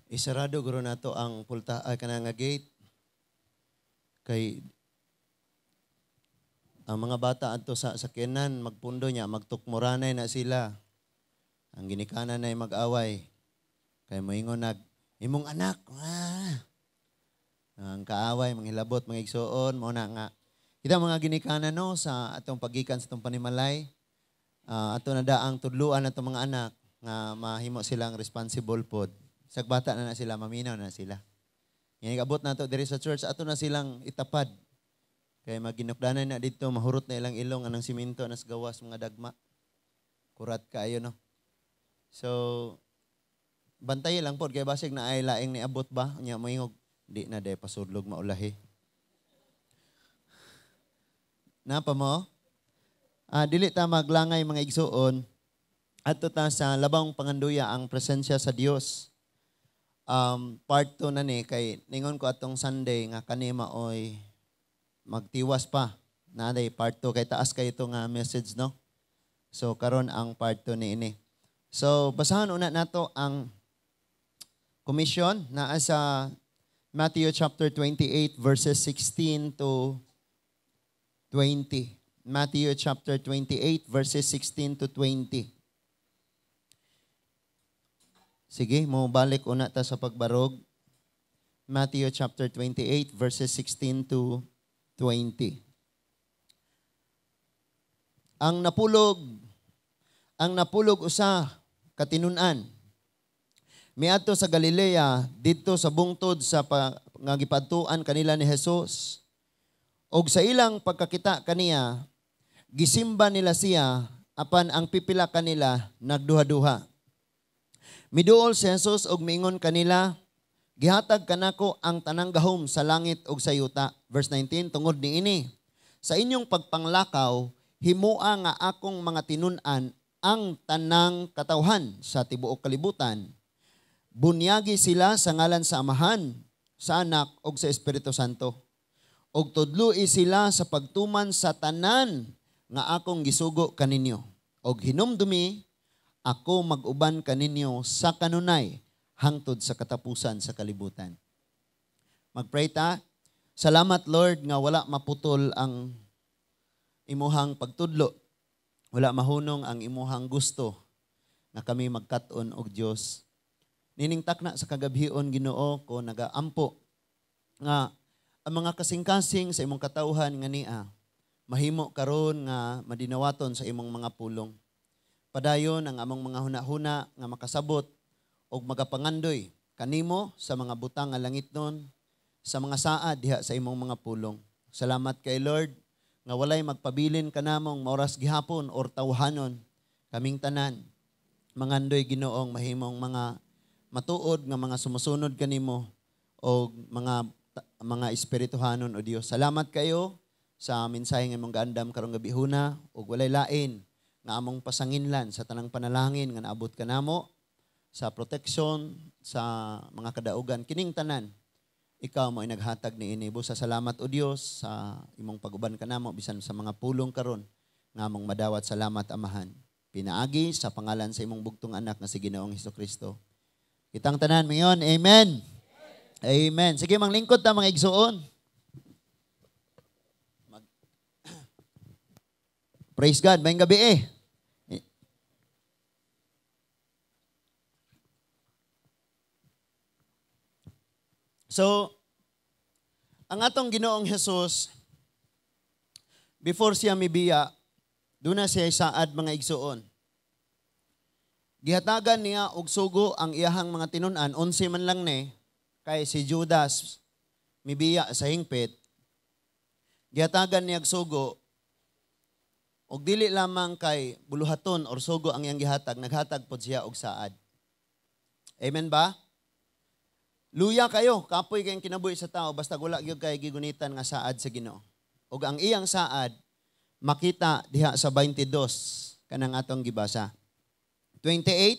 Isarado guro nato ang pulta ay kanang nga gate kay ang mga bata adto sa sakyanan magpundo niya magtukmoranay na sila. Ang ginikanan ay mag-away. Kay moingon nag imong anak. Ang kaaway manghilabot mga igsuon mao na nga. Kita mga ginikanan no sa atong paggikan sa atong panimalay, ato na daang tudluan atong mga anak nga mahimo silang responsible pod. Sag bata na na sila, maminaw na sila. Ngayon, abot na to diri sa church, ato na silang itapad. Kaya maginukdanan na dito, mahurot na ilang ilong anang simento nas gawas mga dagma. Kurat kaayo no. So bantay lang pod kay basig na ay laing niabot ba nya moingog di na day pasudlog maulahi. Napa mo? Dili ta maglangay mga igsuon. Adto ta sa labang panganduya ang presensya sa Dios. Part 2 na ni kay ningon ko atong Sunday nga kani maoy magtiwas pa. Naday part 2 kay taas kay ito nga message no. So karon ang part 2 ni ini. So basahan una nato ang commission naa sa Matthew chapter 28 verses 16 to 20. Matthew chapter 28 verses 16 to 20. Sige, mo balik una ta sa pagbarog. Matthew chapter 28 verses 16 to 20. Ang napulog usa katinun-an. Miadto sa Galilea didto sa bungtod sa nga gipadtuan kanila ni Jesus. Og sa ilang pagkakita kaniya, gisimba nila siya apan ang pipila kanila nagduha-duha. Miduol si Jesus og miingon kanila, gihatag kanako ang tanang gahom sa langit ug sa yuta. Verse 19, tungod niini, sa inyong pagpanglakaw, himua nga akong mga tinun-an ang tanang katawhan sa tibuok kalibutan. Bunyagi sila sa ngalan sa Amahan, sa Anak ug sa Espiritu Santo. Ug tudloi sila sa pagtuman sa tanan nga akong gisugo kaninyo. Og hinumdumi, ako mag-uban kaninyo sa kanunay hangtod sa katapusan sa kalibutan. Magpray ta. Salamat Lord nga wala maputol ang imuhang pagtudlo. Wala mahunong ang imuhang gusto nga kami magkat-on og Dios. Nining takna sa kagabhion Ginoo ko nagaampo nga ang mga kasing-kasing sa imong katawhan nga niya mahimo karon nga madinawaton sa imong mga pulong. Padayon ang among mga hunahuna nga makasabot og magapangandoy kanimo sa mga butang nga langitnon, sa mga saad diha sa imong mga pulong. Salamat kay Lord nga walay magpabilin kanamong maoras gihapon or tawhanon kaming tanan. Mangandoy Ginoong mahimong mga matuod nga mga sumusunod kanimo og mga espirituhanon o Dios. Salamat kayo sa mensahe nga imong gaandam karong gabihuna og walay lain nga among pasanginlan sa tanang panalangin nga naabot kanamo sa protection sa mga kadaugan kining tanan ikaw mo ay naghatag niini. Busa salamat o Dios sa imong pag-uban kanamo bisan sa mga pulong karon nga among madawat. Salamat Amahan. Pinaagi sa pangalan sa imong bugtong anak nga si Ginoong Hesukristo. Kitang tanan mayon. Amen. Amen. Sige, manglingkod ta mga igsuon. Praise God. Maayong gabi eh. So, ang atong Ginoong Jesus, before siya mibiya, doon na siya saad mga igsuon. Gihatagan niya og sugo ang iyahang mga tinun-an, 11 man lang ni, kay si Judas mibiya sa hingpit. Gihatagan niya og sugo, og dili lamang kay buluhaton or sugo ang iyang gihatag, naghatag pod siya og saad. Amen ba? Luya kayo, kapoy kayong kinabuhi sa tao, basta wala gyud kay gigunitan nga saad sa Ginoo. Og ang iyang saad makita diha sa 22 kanang atong gibasa. 28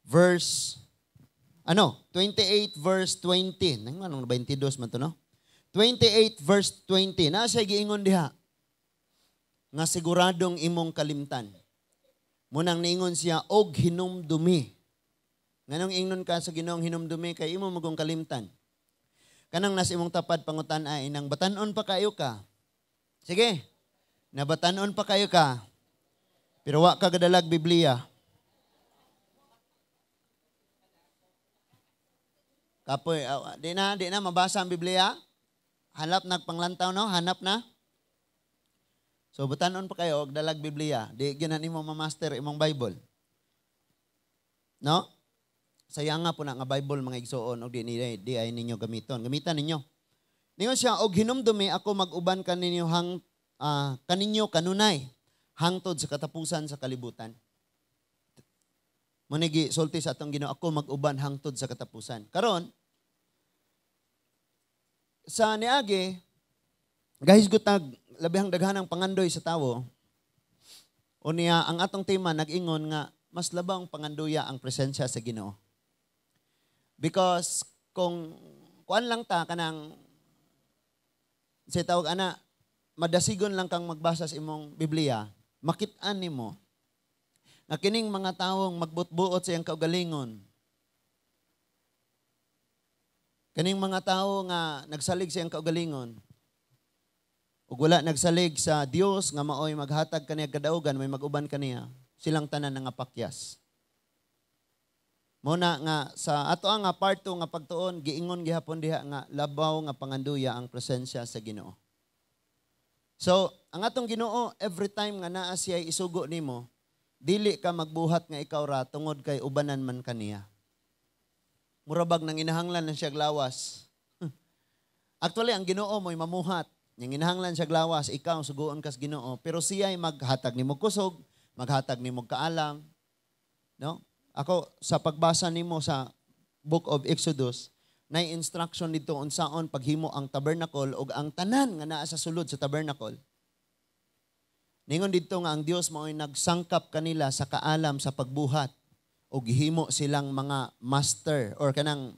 verse 28 verse 20. Nang anong 22 man to no? 28 verse 20. Na siya giingon diha nga siguradong imong kalimtan. Munang niingon siya og hinumdumi. Nganong ingnon ka sa Ginoong hinumdumi kay imo magong kalimtan? Kanang nasa imong tapad pangutan-a inang batan-on pa kayo ka. Sige. Nabatan-on pa kayo ka. Pero wa ka gadalag Biblia. Kapoy, di na mabasa ang Biblia. Hanap nagpanglantaw, no? Hanap na. So batan-on pa kayo og dalag Biblia. Di gyud na nimo ma-master imong Bible. No? Sayang nga po na nga Bible, mga igsoon, og di ay ninyo gamiton. Gamitan ninyo. Ningon siya, og hinumdumi ako mag-uban kaninyo hang kaninyo kanunay hangtod sa katapusan sa kalibutan. Munigi sulti sa atong Ginoo, ako mag-uban hangtod sa katapusan. Karon sa niagi gahisgot tag labihang daghanang pangandoy sa tawo. Unya ang atong tema nag-ingon nga mas labang pangandoya ang presensya sa Ginoo. Because kung kuan lang ta kanang sa tawag ana madasigon lang kang magbasa sa imong Biblia, makit-an nimo nga kining mga tawong magbutbuot sa iyang kaugalingon, kaning mga tawo nga nagsalig sa iyang kaugalingon ug wala nagsalig sa Dios nga maoy maghatag kaniya kadaugan, may mag-uban kaniya, silang tanan nga pakyas. Muna nga sa ato ang nga part 2 nga pagtuon, giingon gihapon diha nga labaw nga panganduya ang presensya sa Ginoo. So, ang atong Ginoo, every time nga naa siya isugo nimo, dili ka magbuhat nga ikaw ra tungod kay ubanan man kaniya. Murabag nang inahanglan na siya lawas. Actually, ang Ginoo mo'y mamuhat. Yang inahanglan siya lawas, ikaw suguon kas Ginoo, pero siya ay maghatag nimo kusog, maghatag nimo kaalam, no? Ako sa pagbasa nimo sa Book of Exodus, nay instruction dito unsaon paghimo ang tabernacle ug ang tanan nga naa sa sulod sa tabernacle. Ningon didto nga ang Dios mao'y nagsangkap kanila sa kaalam sa pagbuhat ug gihimo silang mga master or kanang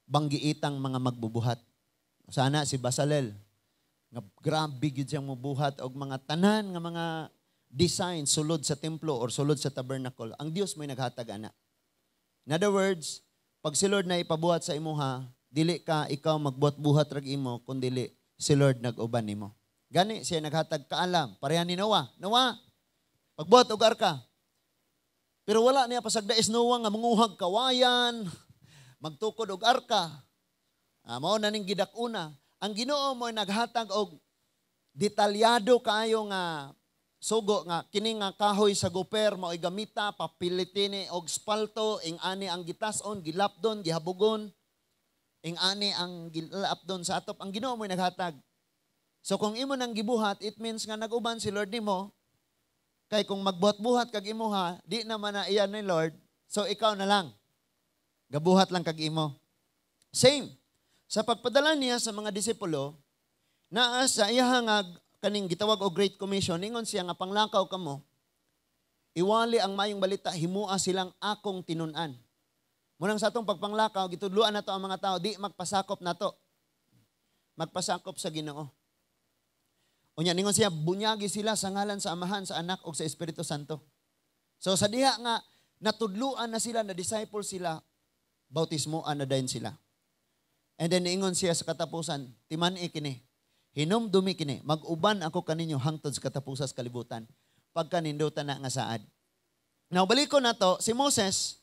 banggiitang mga magbubuhat. Sana si Basalel nga grabe gyud siyang mobuhat og mga tanan nga mga design sulod sa templo or sulod sa tabernacle. Ang Dios mo'y naghatag ana. In other words, pag si Lord na ipabuhat sa imuha, dili ka ikaw magbuhat-buhat rag imo, kundili si Lord nag-uban nimo. Gani siya naghatag kaalam, pareha ni Noah. Noah, pagbuhat og arka. Pero wala niya pasagdais Noah nga manguhag kawayan, magtukod og arka. Mao na ning gidak-una. Ang Ginoo mo'y naghatag og detalyado kaayo nga sugo nga kini nga kahoy sa goper mao'y gamita, papilitini og spalto, ing ani ang gitas-on, gilapdon, gihabugon, ing ani ang gilapdon sa atop. Ang Ginoo mo'y naghatag. So kung imo nang gibuhat, it means nga nag-uban si Lord nimo. Kay kung magbuhat-buhat kag imuha, di naman na iyan ni Lord, so ikaw na lang. Gabuhat lang kag imo. Same. Sa pagpadala niya sa mga disipulo, naa sa iyaha nga kaning gitawag og Great Commission, ningon siya nga panglakaw kamo, iwali ang mayong balita, himua silang akong tinun-an. Munang sa atong pagpanglakaw, gitudluan nato ang mga tao, di magpasakop nato. Magpasakop sa Ginoo. Unya ningon siya, bunyagi sila sa ngalan sa Amahan, sa Anak ug sa Espiritu Santo. So sa diha nga natudluan na sila, na disciple sila, bautismoan na dayon sila. And then niingon siya sa katapusan, timan-i kini, hinumdumi kini, mag-uban ako kaninyo hangtod sa katapusan sa kalibutan, pagkanindutan na nga saad. Now baliko na to, si Moses,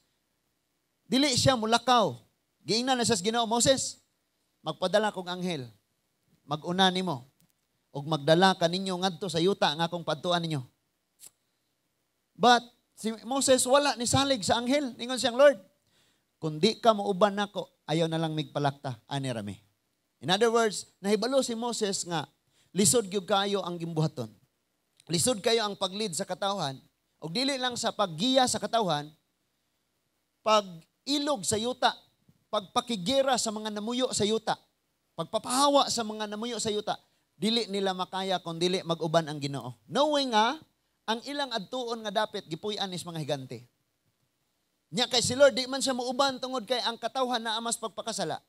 dili siya mulakaw. Giingnan na siya sa Ginoo, Moses, magpadala kong anghel, mag-una nimo, ug magdala kaninyo ngadto sa yuta nga akong padtuan ninyo. But si Moses wala ni salig sa anghel. Ningon siyang, Lord, kung di ka muuban nako, ayaw na lang migpalakta, ani rami. In other words, nahibalo si Moses nga lisod gyud kayo ang gimbuhaton. Lisod kayo ang paglid sa katawhan, ug dili lang sa paggiya sa katawhan, pag-ilog sa yuta, pagpakigera sa mga namuyo sa yuta, pagpapahawa sa mga namuyo sa yuta, dili nila makaya kung dili mag-uban ang Ginoo. Knowing nga ang ilang adtuon nga dapit gipuy-an is mga higante. Nya kay si Lord di man siya muuban tungod kay ang katawhan naa mas pagpakasala.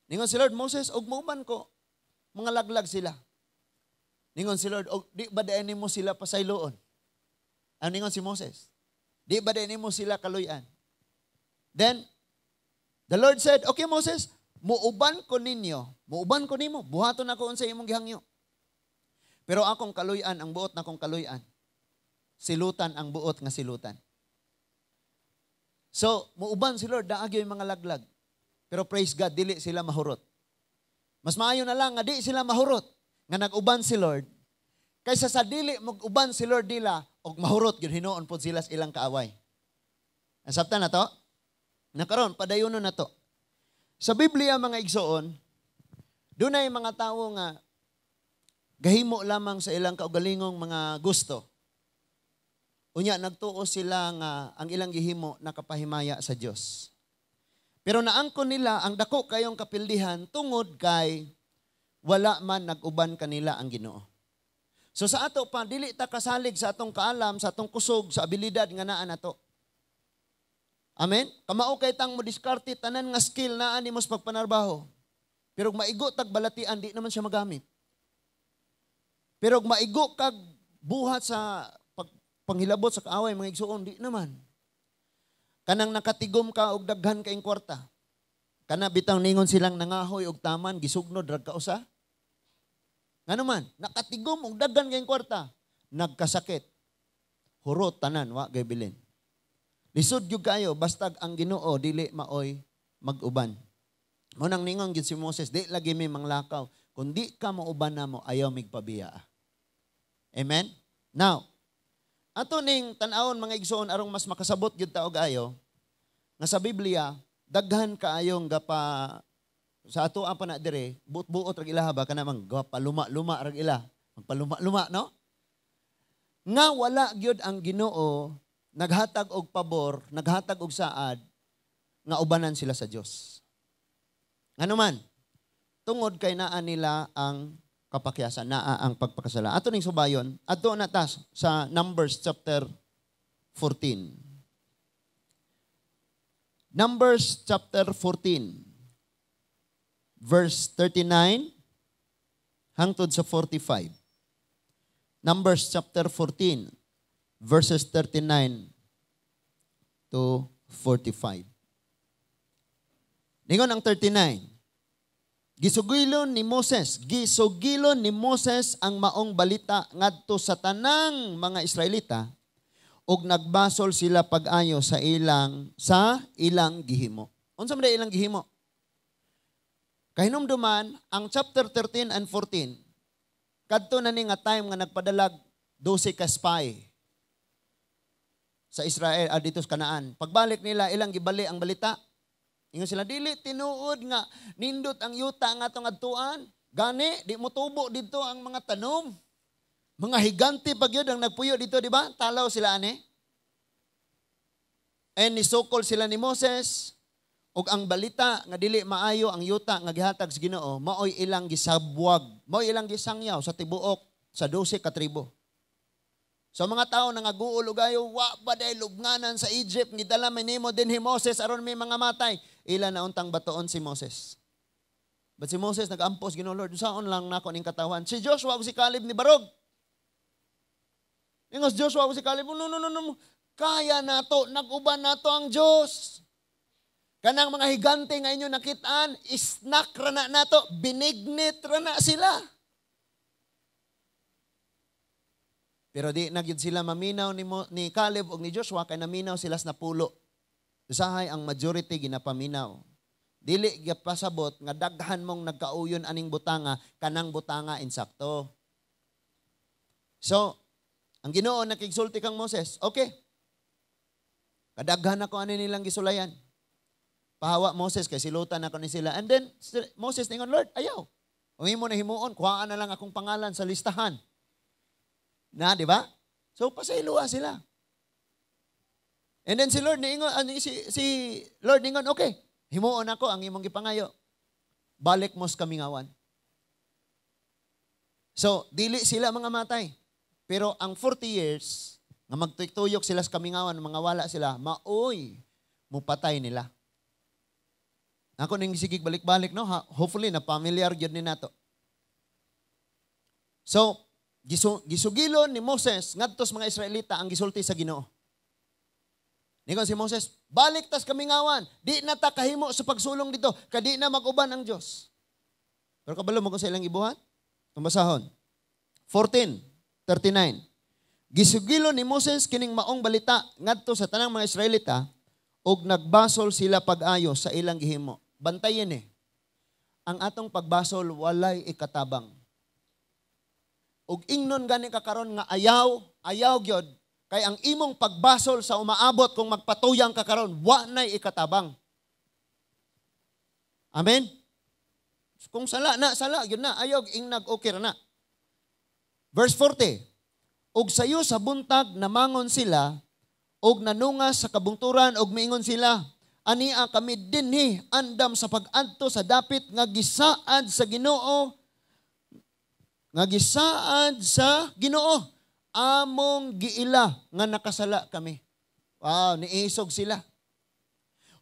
Ningon si Lord, Moses, og muuban ko, mga laglag sila. Ningon si Lord, og di ba dayon nimo sila pasayloon? Ano ningon si Moses? Di ba dayon nimo sila kaluyan? Then, the Lord said, "Okay Moses, muuban ko ninyo, muuban ko nimo, buhaton ako unsa imong gihangyo. Pero akong kaluy-an, ang buot na akong kaluy-an, silutan ang buot nga silutan." So, muuban si Lord, naa gyoy mga laglag. Pero praise God, dili sila mahurot. Mas maayo na lang nga di sila mahurot, nga nag-uban si Lord, kaysa sa dili mag-uban si Lord nila, og mahurot, gyud hinuon pod sila sa ilang kaaway. Ang sabta na to? Nakaron, padayonon na to. Sa Biblia, mga igsoon, dunay mga tawo nga gahimo lamang sa ilang kaugalingong mga gusto. Unya nagtuo sila nga ang ilang gihimo nakapahimaya sa Dios. Pero naangkon nila ang dako kayong kapildihan tungod kay wala man nag-uban kanila ang Ginoo. So sa ato pa, dili ta kasalig sa atong kaalam, sa atong kusog, sa abilidad nga naa nato. Amen? Kamao kay tang mo diskarte, tanan nga skill naa nimo sa pagpanarbaho. Pero kung maigo tag balatian, di naman siya magamit. Pero kung maigo kag buhat sa panghilabot sa kaaway, mga igsuon, di naman. Kanang nakatigom ka og daghan kaing kwarta. Kana bitang ningon silang nangahoy og taman, gisugnod rag kausa. Ngano man, nakatigom og daghan kaing kwarta, nagkasakit. Hurot tanan, wa gay bilin. Lisod gyud kayo bastag ang Ginoo dili maoy mag-uban. Mo nang ningon gyud si Moses, "Di lagi mi manglakaw. Kung di ka mauban namo, ayaw migpabiya." Amen? Now, ato ning tan-awon, mga igsoon, arong mas makasabot gyud ta og ayo nga sa Biblia daghan kaayong gapa sa ato pa na dire, buot-buot rag ila ba, kana mang gapaluma-luma rag ila, magpaluma-luma, no, nga wala gyud ang Ginoo naghatag og pabor, naghatag og saad nga ubanan sila sa Dios. Ngano man? Tungod kay naa nila ang kapakyasan, naa ang pagpakasala. Ato ning subayon, adto na ta sa Numbers chapter 14. Numbers chapter 14, verse 39 hangtod sa 45. Numbers chapter 14, verses 39 to 45. Ningon ang 39, "Gisugilon ni Moses ang maong balita ngadto sa tanang mga Israelita ug nagbasol sila pag-ayo sa ilang gihimo." Unsa man ilang gihimo? Kahinumduman ang chapter 13 and 14, kadto na ni nga time nga nagpadalag 12 ka spy sa Israel dito sa Kanaan. Pagbalik nila, ilang gibali ang balita. Ingon sila, "Dili tinuod nga nindot ang yuta nga atong adtuan. Gani, di mo tubo dito ang mga tanom. Mga higante pag yun ang nagpuyo dito, di ba?" Talaw sila ani. And nisukol sila ni Moses, ug ang balita nga dili maayo ang yuta nga gihatag sa Ginoo, maoy ilang gisabwag, maoy ilang gisangyaw sa tibuok sa 12 ka tribo. So mga tao nangaguol og ayo, "Wa ba day lubnganan sa Egypt, gidala man nimo dinhi Moses aron may mga matay." Ila na untang batoon si Moses. But si Moses nagampos, "Ginoo Lord, saon lang nako ning katawan?" Si Joshua ug si Caleb ni barog. Ingos Joshua ug si Caleb, "No, no, no, no, kaya nato, nag-uban nato ang Diyos. Kanang mga higante nga inyo nakitaan, snack ra na nato, binignit ra na sila." Pero di na gyud sila maminaw ni Caleb og ni Joshua kay naminaw sila sa napulo. Usahay ang majority ginapaminaw. Dili gipasabot nga daghan mong nagkauyon aning butanga, kanang butanga insakto. So, ang Ginoo nakigsulti kang Moses, "Okay. Kadaghan ako ani nilang gisulayan. Pahawa, Moses, kay silutan ako ni sila." And then Moses ningon, "Lord, ayaw. Kung imo na himuon, kuhaan na lang akong pangalan sa listahan." Na, di ba? So pasayloa sila. And then si Lord niingon, ano, si Lord ningon, "Okay, himuon ako ang imong gipangayo. Balik mo sa kamingawan." So, dili sila mga matay. Pero ang 40 years, nga magtuyok sila sa kamingawan, mga wala sila, maoy mupatay nila. Ako ning sigig balik-balik, no? Hopefully na familiar gyud ni nato. So, gisugilon ni Moses ngadto sa mga Israelita ang gisulti sa Ginoo. Ningon si Moses, "Balik tas kamingawan, di na ta kahimo sa pagsulong dito, kadi na mag-uban ang Dios." Pero kabalo mo kung sa ilang ibuhat? Tumasahon. 14:39. Gisugilo ni Moses kining maong balita ngadto sa tanang mga Israelita ug nagbasol sila pag-ayo sa ilang gihimo. Bantayen eh. Ang atong pagbasol walay ikatabang. Ug ingnon gani ka karon nga ayaw, ayaw gyud kay ang imong pagbasol sa umaabot kung magpatuyang ka karon, wa nay ikatabang. Amen? Kung sala na, sala gyud na, ayaw ingnag okay ra na. Verse 40. Ug sayo sa buntag namangon sila og nanungas sa kabungturan og miingon sila, "Ania kami dinhi andam sa pag-adto sa dapit nga gisaad sa Ginoo, nga gisaad sa Ginoo. Among giila nga nakasala kami." Wow, niisog sila.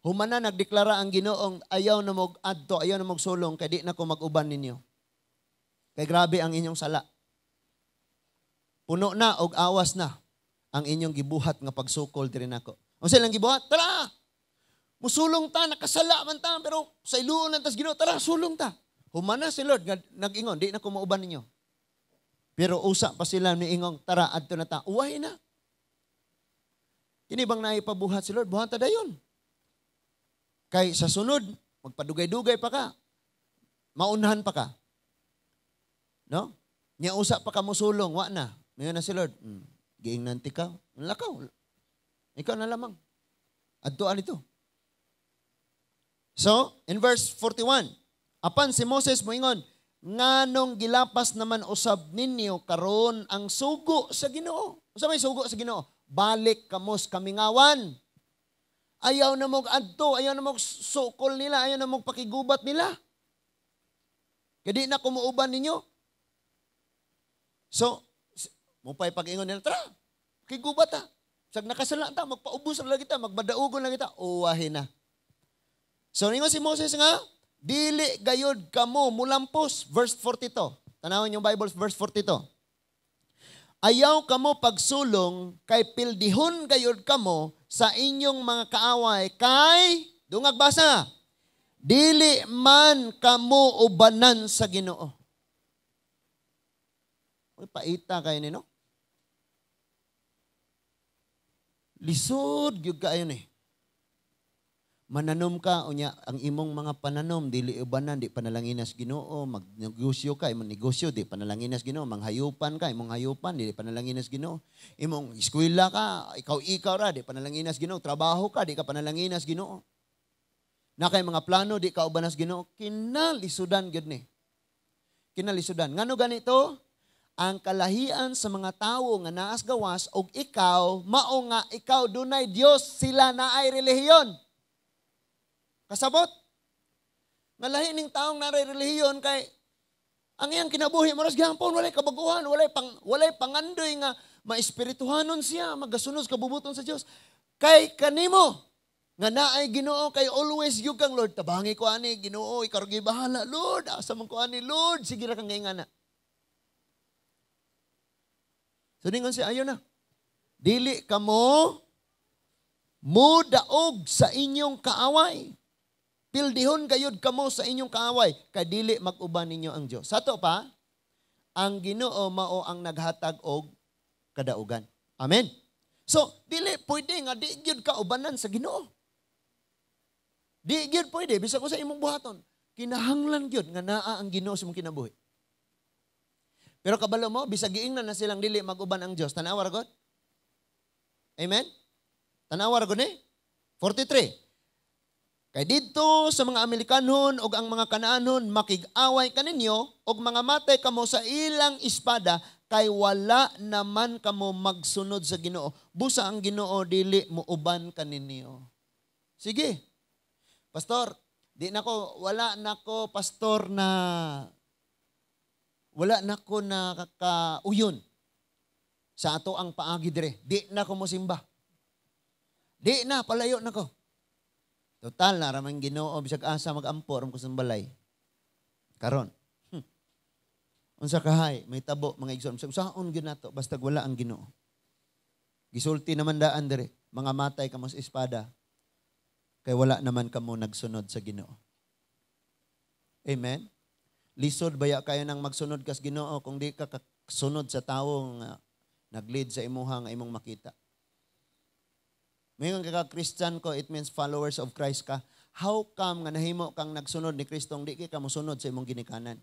Humana nagdeklara ang Ginoong ayaw na mog adto, ayaw na mog sulong kay di na ko mag-uban ninyo. Kay grabe ang inyong sala. Puno na og awas na ang inyong gibuhat nga pagsukol diri nako. Unsa ilang gibuhat? Tara! Musulong ta, nakasala man ta, pero sa iluon lang tas Ginoo, tara, sulong ta. Humana si Lord, nag-ingon, "Di na ko mauban ninyo." Pero usa pa sila niingong, "Tara, adto na ta." Uwahi na. Kini bang naipabuhat si Lord? Buhat ta dayon. Kay sa sunod, magpadugay-dugay pa ka. Maunhan pa ka. No? Nya usa pa ka musulong, wa na. Mayon na si Lord, "Giingnan ti ka, lakaw. Ikaw na lamang. Adtoan ito." So, in verse 41, apan si Moses moingon, "Nganong gilapas naman usab ninyo karon ang sugo sa Ginoo?" Unsa may sugo sa Ginoo? Balik kamos kamingawan. Ayaw na mog adto, ayaw na mog sukol nila, ayaw na mog pakigubat nila. Kaya di na kumuuban ninyo. So, mupay pag-ingon nila, "Tara, kigubat ta. Sag nakasala ta, magpaubos na lang kita, magbadaugon lang kita, uwahin na." So, ningon si Moses nga, "Dili gayod kamo mulampos." Verse 42. Tanawin yung Bible, verse 42. "Ayaw kamo pagsulong kay pildihon gayod kamo sa inyong mga kaaway kay," dungag basa, "dili man kamo ubanan sa Ginoo." Uy, paita kayo ni, no? Lisod gyud kaayo ni. Mananom ka, unya, ang imong mga pananom, dili ubanan, di panalanginas Ginoo, magnegosyo ka, imong negosyo, di panalanginas Ginoo, manghayupan ka, imong hayupan, di panalanginas Ginoo, imong eskwela ka, ikaw-ikaw ra, di panalanginas Ginoo, trabaho ka, di ka panalanginas Ginoo. Na kay mga plano, di ka ubanas Ginoo, kinalisudan gyud ni. Kinalisudan. Ngano ganito? Ang kalahian sa mga tawo nga naas gawas og ikaw, mao nga ikaw dunay Dios, sila naay relihiyon. Kasabot? Nga lahi ning taong naray relihiyon kay ang iyang kinabuhi maras gihapon walay kabaguhan, walay pangandoy nga maespirituhanon siya, magasunod kabubuton sa Dios. Kay kanimo nga naay Ginoo kay always gyud kang, "Lord, tabangi ko ani, Ginoo, ikaw ra gyud bahala, Lord, asa man ko ani, Lord," sige ra kang gaingana. So ningon siya, ayo na. Dili kamo mudaog sa inyong kaaway. Pildihon gayud kamo sa inyong kaaway, kay dili mag-uban ninyo ang Dios. Sa ato pa, ang Ginoo mao ang naghatag og kadaugan. Amen. So, dili pwede nga di gyud ka ubanan sa Ginoo. Di gyud pwede bisag sa imong buhaton. Kinahanglan gyud nga naa ang Ginoo sa imong kinabuhi. Pero kabalo mo, bisag giingnan na silang dili mag-uban ang Dios. Tanawa ra god? Amen? Tanawa ra god ni? 43. Kay didto sa mga Amerikanhon ug ang mga Kanaanhon makig-away kaninyo ug mga matay kamo sa ilang espada kay wala naman kamo magsunod sa Ginoo. Busa ang Ginoo dili muuban kaninyo. Sige. "Pastor, di na ko, wala na ko, pastor, na wala na ko nakakauyon sa ato ang paagi dire. Di na ko mosimba. Di na, palayo na ko. Total, naramang Ginoo, bisag asa magampo, aram ko sa balay. Karon. Unsa kahay, may tabo, mga igsoon. Bisag saon gyud nato, basta wala ang Ginoo. Gisulti naman daan dire. Mga matay kamo sa espada, kay wala naman kamo nagsunod sa Ginoo. Amen? Lisod baya kayo nang magsunod kas Ginoo kung di ka kasunod sa tawo nga nag-lead sa imuha nga imong makita. Mayon ka Christian ko, it means followers of Christ ka. How come nga nahimo kang nagsunod ni Kristo di ka mosunod sa imong ginikanan?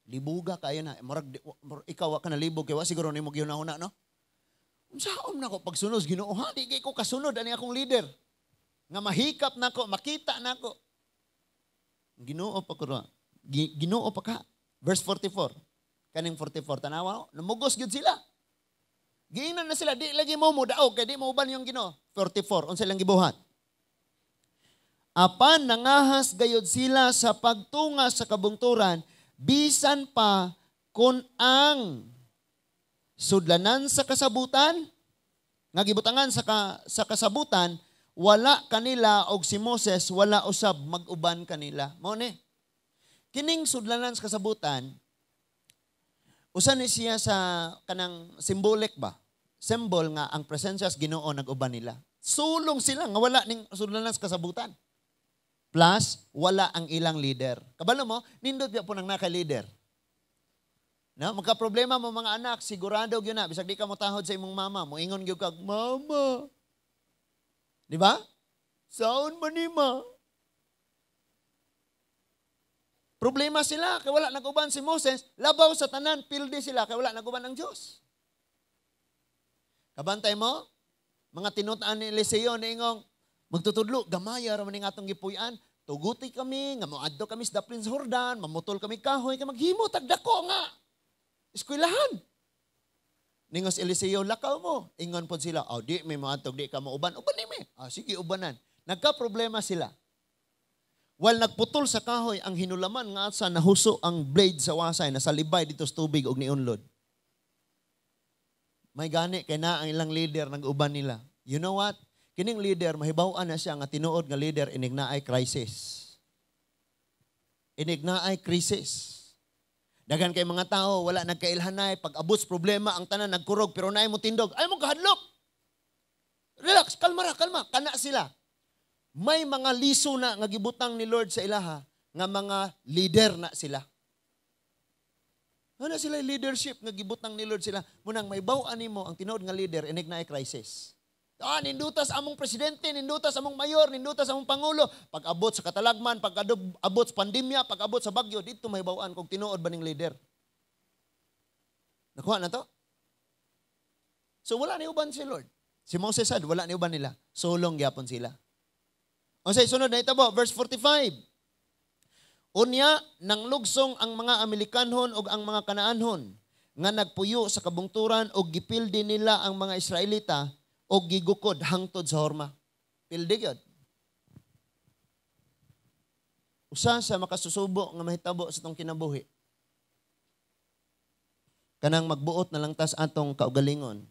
Libuga kayo na. Murag, ikaw wa ka nalibog kay wa siguro nimo gihuna-huna, no? Unsaon na ko pagsunod sa Ginoo? Ha, di kay ko kasunod ani akong leader. Nga mahikap nako, makita nako. Ginoo pa ko. Ginoo pa ka. Verse 44. Kaning 44 tanawa, namugos gyud sila. Giingnan na sila, di lagi mo modaog kay di mo uban yung Ginoo. 44, unsa ilang gibuhat? Apan nangahas gayod sila sa pagtunga sa kabungturan, bisan pa kung ang sudlanan sa kasabutan, nga gibutangan sa kasabutan, wala kanila og si Moses wala usab mag-uban kanila. Mao ni. Kining sudlanan sa kasabutan, usa ni siya sa kanang symbolic ba? Symbol nga ang presensya sa Ginoo nag-uban nila. Sulong sila nga wala ning sudlanan sa kasabutan. Plus, wala ang ilang leader. Kabalo mo, nindot biya po nang naka-leader. No, magka-problema mo mga anak, sigurado gyud na bisag di ka mo tahod sa imong mama, moingon gyud kag, "Mama." Di ba? Saon man ni ma? Problema sila kay wala nag-uban si Moses, labaw sa tanan pildi sila kay wala nag-uban ang Dios. Kabantay mo, mga tinutan ni Eliseo niingong magtutudlo, gamaya ra man ning atong gipuy-an. Tuguti kami, nga moadto kami sa daplin sa Jordan, mamutol kami kahoy, kay maghimo tag dako nga eskwelahan. Ningos Eliseo, lakaw mo. Ingon pod sila, oh, di may moadto, di ka mauban. Uban ni mi. Ah, sige, ubanan. Nagka-problema sila. While nagputol sa kahoy, ang hinulaman nga sa nahuso ang blade sa wasay, nasa libay dito sa tubig og niunlod. May gani kay na ang ilang leader nag-uban nila. You know what? Kining leader, mahibaw-an na siya nga tinuod nga leader inig naay crisis. Inig naay crisis. Daghan kay mga tao, wala nagkailhanay, pag abot sa problema, ang tanan nagkurog, pero naay mo tindog, ay mo kahadlok. Relax, kalma ra, kalma. Kana sila. May mga liso na nga gibutang ni Lord sa ilaha, nga mga leader na sila. Ano sila leadership nga gibutang ni Lord sila? Munang may baw-an nimo ang tinuod nga leader inig naay crisis. Ah, nindutas among presidente, nindutas among mayor, nindutas among pangulo. Pag abot sa katalagman, pag abot sa pandemya, pag abot sa bagyo, dito may bawaan kung tinuod ba ning leader. Nakuha na to? So wala ni uban si Lord. Si Moses sad, wala ni uban nila. Sulong gyapon sila. Unsay sunod na itabo, verse 45. Unya, nang lugsong ang mga Amalekanhon ug ang mga Kanaanhon nga nagpuyo sa kabungturan og gipildi nila ang mga Israelita og gigukod hangtod sa Horma. Pildi gyud. Usa sa makasusubo nga mahitabo sa atong kinabuhi. Kanang magbuot na lang tas atong kaugalingon.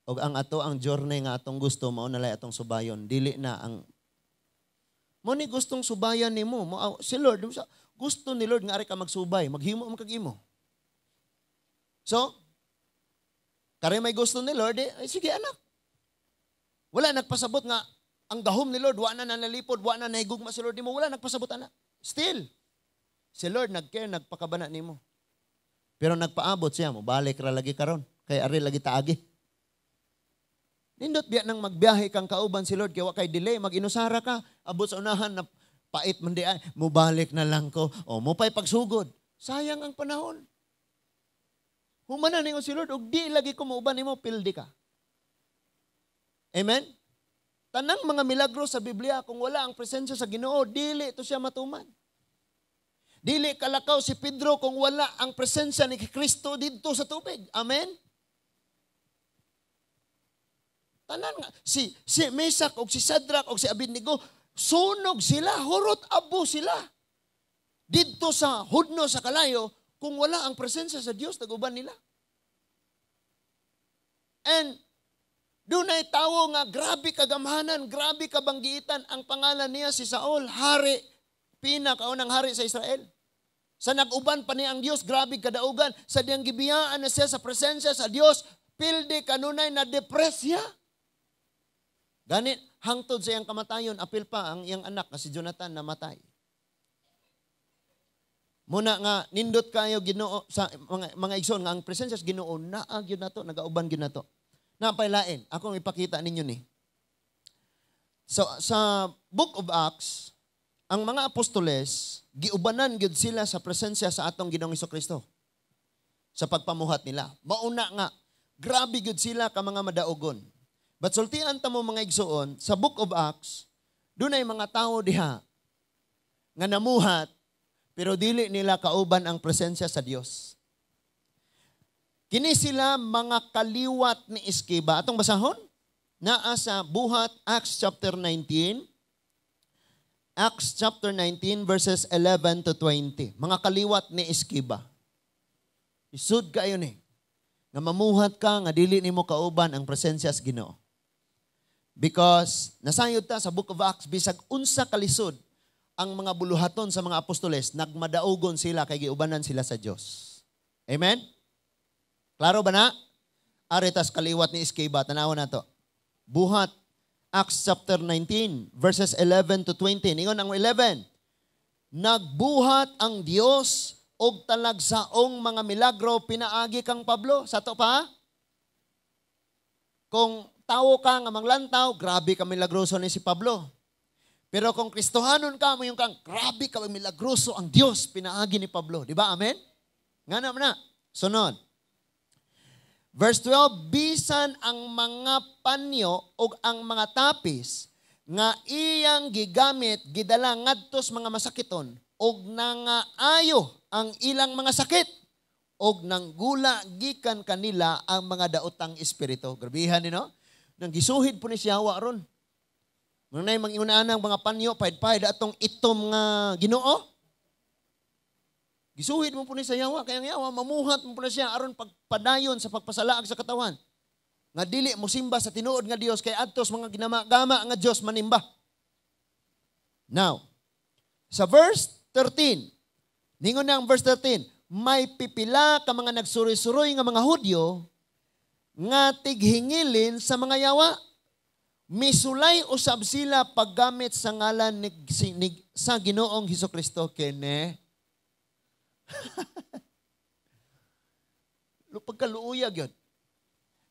Og ang ato ang journey nga atong gusto mao na lay atong subayon, dili na ang mo ni gustong subayan nimo. Mo si Lord, gusto ni Lord nga ari ka magsubay, maghimo man kag imo. So, kare may gusto ni Lord, eh, ay, sige anak. Wala nagpasabot nga ang gahom ni Lord, wa na nanalipod, wa na nahigugma si Lord nimo, wala nagpasabot anak. Still, si Lord nag-care, nagpakabana nimo. Pero nagpaabot siya mo, balik ra lagi karon, kay ari lagi taagi. Nindot biya nang magbiyahe kang kauban si Lord, kay wa kay delay, mag-inusara ka, abot sa unahan na pait man di ay, mubalik na lang ko, o mo pa'y pagsugod. Sayang ang panahon. Humana ningon si Lord, og di lagi ko mauban nimo, pildi ka. Amen? Tanang mga milagro sa Biblia, kung wala ang presensya sa Ginoo, dili to siya matuman. Dili kalakaw si Pedro kung wala ang presensya ni Kristo didto sa tubig. Amen? Tanan nga, si Mesak og si Shadrach og si Abednego, sunog sila, hurot abo sila. Didto sa hudno sa kalayo, kung wala ang presensya sa Dios, nag-uban nila. And dunay tawo nga grabe kagamhanan, grabe kabanggiitan. Ang pangalan niya si Saul, hari, pinakaunang hari sa Israel. Sa nag-uban pa niya ang Dios, grabe kadaugan. Sa diyang gibiyaan na siya sa presensya sa Dios, pildi kanunay na depresya. Gani hangtod sa iyang kamatayon, apil pa ang iyang anak nga si Jonathan namatay. Muna nga nindot kayo Ginoo sa mga igsoon nga ang presensya sa Ginoo naa gyud nato, nagauban gyud nato. Napay lain, akong ipakita ninyo ni. So sa Book of Acts, ang mga apostoles giubanan gyud sila sa presensya sa atong Ginoong Kristo sa pagpamuhat nila. Mauna nga grabe gyud sila ka mga madaugon. But sultian ta mo, mga igsoon, sa Book of Acts, dunay mga tawo diha nga namuhat pero dili nila kauban ang presensya sa Dios. Kini sila mga kaliwat ni Esceva. Atong basahon? Naa sa Buhat, Acts chapter 19. Acts chapter 19 verses 11 to 20. Mga kaliwat ni Esceva. Isud kayo ni nga mamuhat ka nga dili nimo kauban ang presensya sa Ginoo. Because nasayod ta sa Book of Acts, bisag unsa kalisod ang mga buluhaton sa mga apostoles, nagmadaugon sila kay giubanan sila sa Dios. Amen? Klaro ba na? Aretas kaliwat ni Esceva, tanawa na to. Buhat, Acts chapter 19, verses 11 to 20. Ningon ang 11, "Nagbuhat ang Dios og talagsaong mga milagro pinaagi kang Pablo." Sa to pa? Kung tawo ka nga manglantaw, grabe ka milagroso ni si Pablo. Pero kung Kristohanon ka, mo yung kang, grabe ka milagroso ang Dios pinaagi ni Pablo. Di ba? Amen? Nga naman na. Sunod. Verse 12, "Bisan ang mga panyo o ang mga tapis nga iyang gigamit gidala ngadtos mga masakiton og nangaayo ang ilang mga sakit og nanggula gikan kanila ang mga daotang espiritu." Grabihan ni, no? Nang gisuhid po ni siya wa ron. Mga mangingunaan ng mga panyo, pahid-pahid atong itom nga Ginoo. Gisuhid mo po ni sa yawa, kaya ang yawa, mamuhat mo po na siya aron pagpadayon sa pagpasalaag sa katawan. Nga dili mo simba sa tinuod nga Dios kay adtos mga ginamagama nga Dios manimba. Now, sa verse 13, ningon na ang verse 13, "May pipila ka mga nagsuroy-suroy nga mga Hudyo nga tighingilin sa mga yawa. Misulay usab sila paggamit sa ngalan ni sa Ginoong Hesus Kristo." Kene. Pagkaluuyag yun.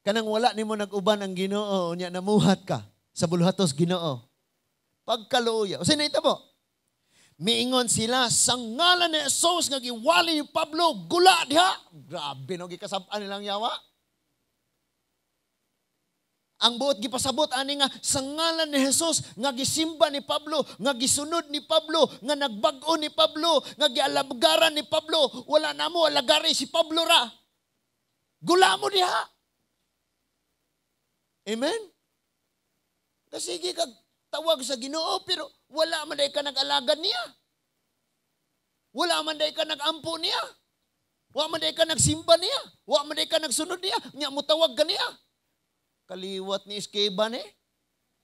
Kanang wala nimo nag-uban ang Ginoo, unya namuhat ka sa buluhatos Ginoo. Pagkaluuya. O sino ito po? Miingon sila, "Sa ngalan ni Jesus nga giwali ni Pablo, gula diha." Grabe no, gikasab-an nilang yawa. Ang buot gipasabot ani nga sa ngalan ni Jesus nga gisimba ni Pablo, nga gisunod ni Pablo, nga nagbag-o ni Pablo, nga gialabgaran ni Pablo, wala na mo alagari si Pablo ra. Gula mo diha. Amen? Kasi sige kag tawag sa Ginoo pero wala man day ka nag-alagad niya. Wala man day ka nag-ampo niya. Wa man day ka nagsimba niya. Wa man day ka nagsunod niya. Nya mo tawag ka niya. Kaliwat ni Esceva ni.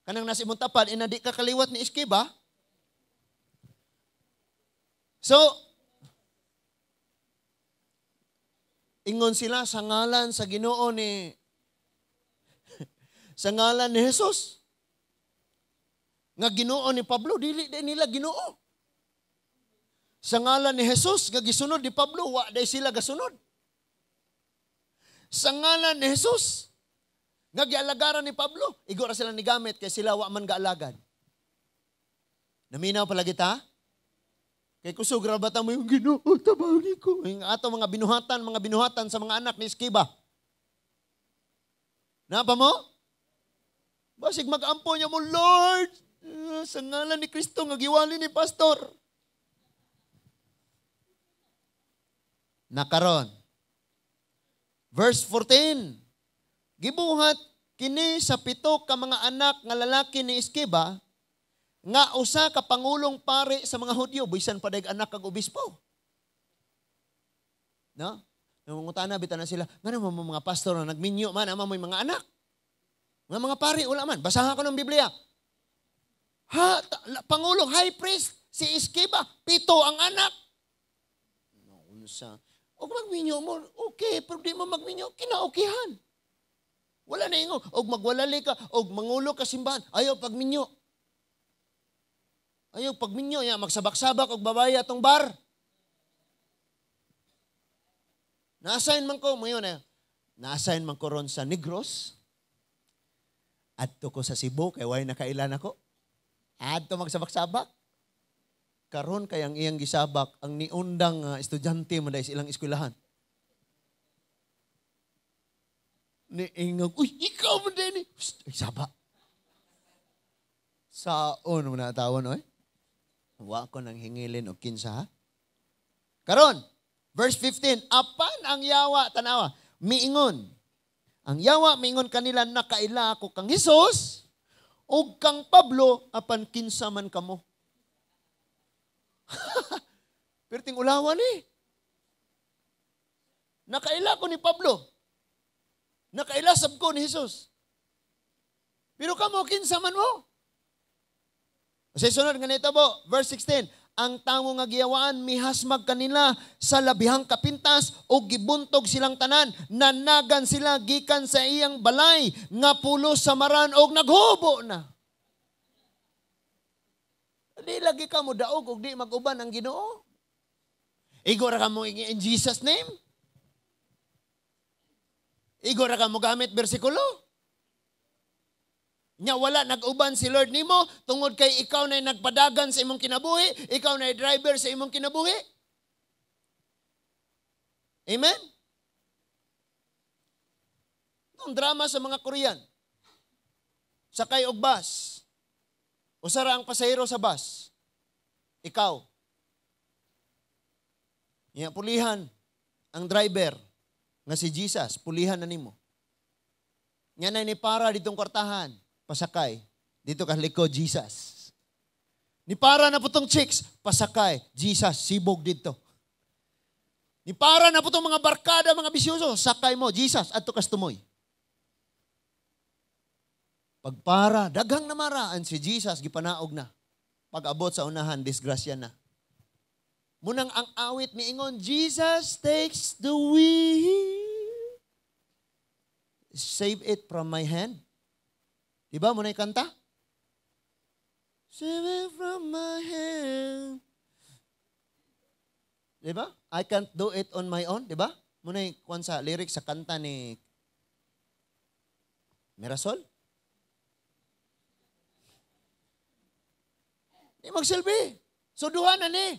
Kanang nasa imong tapad, ina di ka kaliwat ni Esceva. So, ingon sila sa ngalan sa Ginoo ni, sa ngalan ni Jesus. Nga Ginoo ni Pablo, dili din nila Ginoo. Sa ngalan ni Jesus, nga gisunod ni Pablo, wa day sila gasunod. Sa ngalan ni Jesus, nga gialagaran ni Pablo, igo ra sila ni gamit kay sila wa man gaalagad. Naminaw pala kita? Kay kusog ra ba ta mo yung Ginoo tabangi ko. Yung ato mga binuhatan sa mga anak ni Esceva. Napa mo? Basig mag-ampo niya mo, "Lord, sa ngalan ni Kristo nga giwali ni pastor." Nakaron. Verse 14. "Gibuhat kini sa 7 ka mga anak nga lalaki ni Esceva nga usa ka pangulong pare sa mga Hudyo." Bisan pa dag anak kag obispo. No? Nangungutana bitan na sila, ngano mo mga pastor na nagminyo man ama mo'y mga anak? Mga pare wala man. Basahan ko ng Biblia. Ha, pangulong high priest si Esceva, 7 ang anak. No, unsa? Og magminyo mo, okay, pero di mo magminyo, kinaukihan. Wala na ingon og magwalali ka og mangulo ka simbahan, ayaw pagminyo. Ayaw pagminyo ya magsabak-sabak og babae atong bar. Na-assign man ko mayon na. Na-assign man ko ron sa Negros. Adto ko sa Cebu kay way nakailan ako. Adto magsabak-sabak. Karon kay ang iyang gisabak ang niundang estudyante man dahil sa ilang eskwelahan. Niingog, uy, ikaw man din eh. Psst, ay, saba. Saon mo na tawon, oy. Wa ko nang hingilin og kinsa, ha? Karon, verse 15, apan ang yawa, tanawa, miingon. Ang yawa, miingon kanila, nakaila ako kang Hesus, ug kang Pablo, apan kinsa man kamo. Pero ting ulawan eh. Nakaila ko ni Pablo. Nakaila sab ko ni Jesus. Pero kamo, kinsa man mo. Sa sunod nga nito po, verse 16, ang tawo nga giyawaan mihasmag kanila sa labihang kapintas o gibuntog silang tanan, nanagan sila gikan sa iyang balay nga pulos sa maran og naghubo na. Di lagi ka mo daog og di mag-uban ang Ginoo. Igo ra ka mo in Jesus name. Igo ra ka mo gamit bersikulo. Nya wala nag-uban si Lord nimo tungod kay ikaw na nagpadagan sa imong kinabuhi, ikaw na driver sa imong kinabuhi. Amen? Itong drama sa mga Korean. Sakay og bus. Usara ang pasahero sa bus. Ikaw. Nya pulihan ang driver nga si Jesus, pulihan na nimo. Nya na ni para ditong kwartahan, pasakay. Dito ka likod, Jesus. Ni para na putong chicks, pasakay, Jesus, sibog dito. Ni para na putong mga barkada, mga bisyoso, sakay mo, Jesus, adto kas tumoy. Pagpara, daghang namaraan si Jesus, gipanaog na. Pag-abot sa unahan, disgrasya na. Munang ang awit miingon, Jesus takes the wheel. Save it from my hand. Diba mo na kanta? Save it from my hand. Diba? I can't do it on my own. Diba? Muna yung sa lyrics sa kanta ni Mirasol. Di magsilbi. So duha na ni.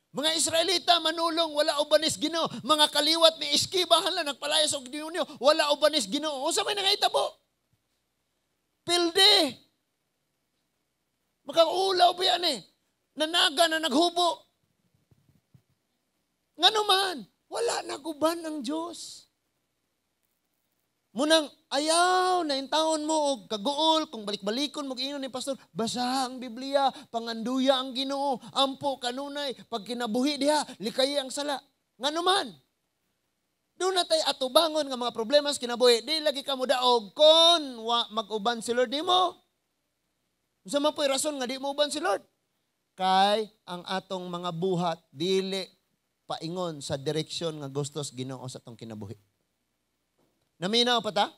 Mga Israelita manulong, wala ubanis Ginoo. Mga kaliwat ni Iskiba hala nagpalayas og demonyo, wala ubanis Ginoo. Unsa may nangahitabo? Pilde. Makaulaw ba yan eh? Nanaga na naghubo. Ngano man, wala naguban ang Diyos. Munang ayaw na intaon mo og kaguol kung balik-balikon mo giingon ni pastor, basa ang Biblia, panganduya ang Ginoo, ampo kanunay pag kinabuhi diha, likayi ang sala. Ngano man? Doon na tay atubangon nga mga problema sa kinabuhi, di lagi ka mo daog kon wa mag-uban si Lord nimo. Unsa man po'y rason nga di mo uban si Lord? Kay ang atong mga buhat dili paingon sa direksyon nga gustos Ginoo sa atong kinabuhi. Naminaw pa ta?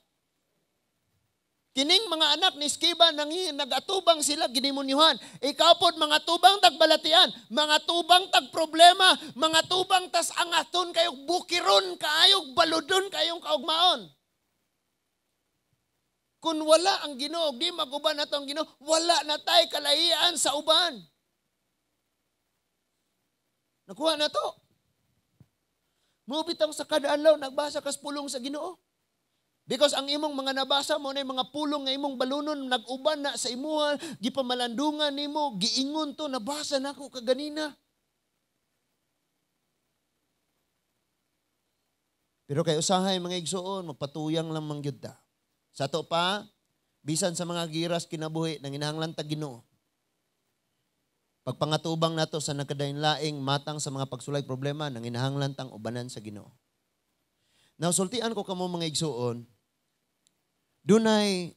Kining mga anak ni Skiba nagatubang sila gidemonyohan. Ikaw pod mga tubang tagbalatian, mga tubang tag problema, mga tubang tas angaton kayog bukiron kaayog baludon kayong kaugmaon. Kung wala ang Ginoo, di maguban nato ang Ginoo, wala na tay kalahian sa uban. Nakuha na to. Mubitang sa kada adlaw nagbasa kas pulong sa Ginoo. Because ang imong mga nabasa mo na mga pulong nga imong balunon nag-uban na sa imuha, gipamalandungan nimo, giingon to, nabasa nako kaganina. Pero kay usahay mga igsuon, magpatuyang lang man gyud ta. Sa ato pa, bisan sa mga giras kinabuhi nanginahanglan ta Ginoo. Pagpangatubang nato sa nagkadain-laing matang sa mga pagsulay problema, nanginahanglan tang ubanan sa Ginoo. Now, sultian ko kamo mga igsuon, dunay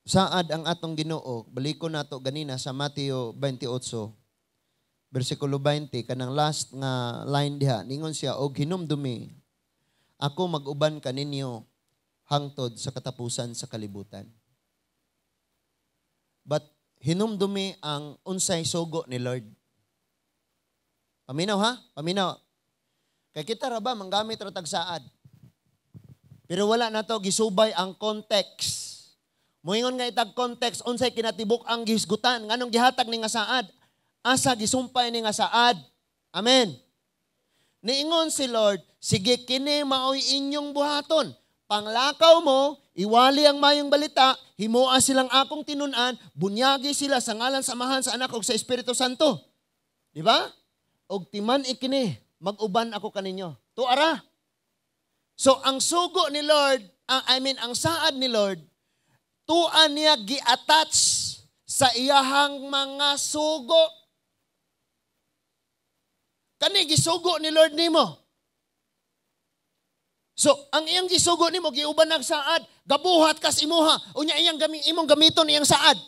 saad ang atong Ginoo, balikon nato ganina sa Mateo 28, versikulo 20, kanang last nga line diha, ningon siya, og hinumdumi, ako mag-uban kaninyo hangtod sa katapusan sa kalibutan. But hinumdumi ang unsay sugo ni Lord. Paminaw ha? Paminaw. Kay kita ra ba manggamit ra tag saad. Pero wala na to gisubay ang context. Moingon nga itag context unsay kinatibuk ang gihisgutan, nganong gihatag ni nga saad? Asa gisumpay ni nga saad? Amen. Niingon si Lord, sige, kini maoy inyong buhaton. Panglakaw mo, iwali ang mayong balita, himoa silang akong tinun-an, bunyagi sila sa ngalan sa Amahan, sa Anak ug sa Espiritu Santo. Di ba? Og timan ikini, mag-uban ako kaninyo. Tuara. So ang sugo ni Lord, I mean ang saad ni Lord, tuan niya gi-attach sa iyahang mga sugo. Kani gisugo ni Lord nimo. So, ang iyang gisugo nimo giuban nag saad, gabuhat kas imuha, unya iyang imong gamiton iyang saad.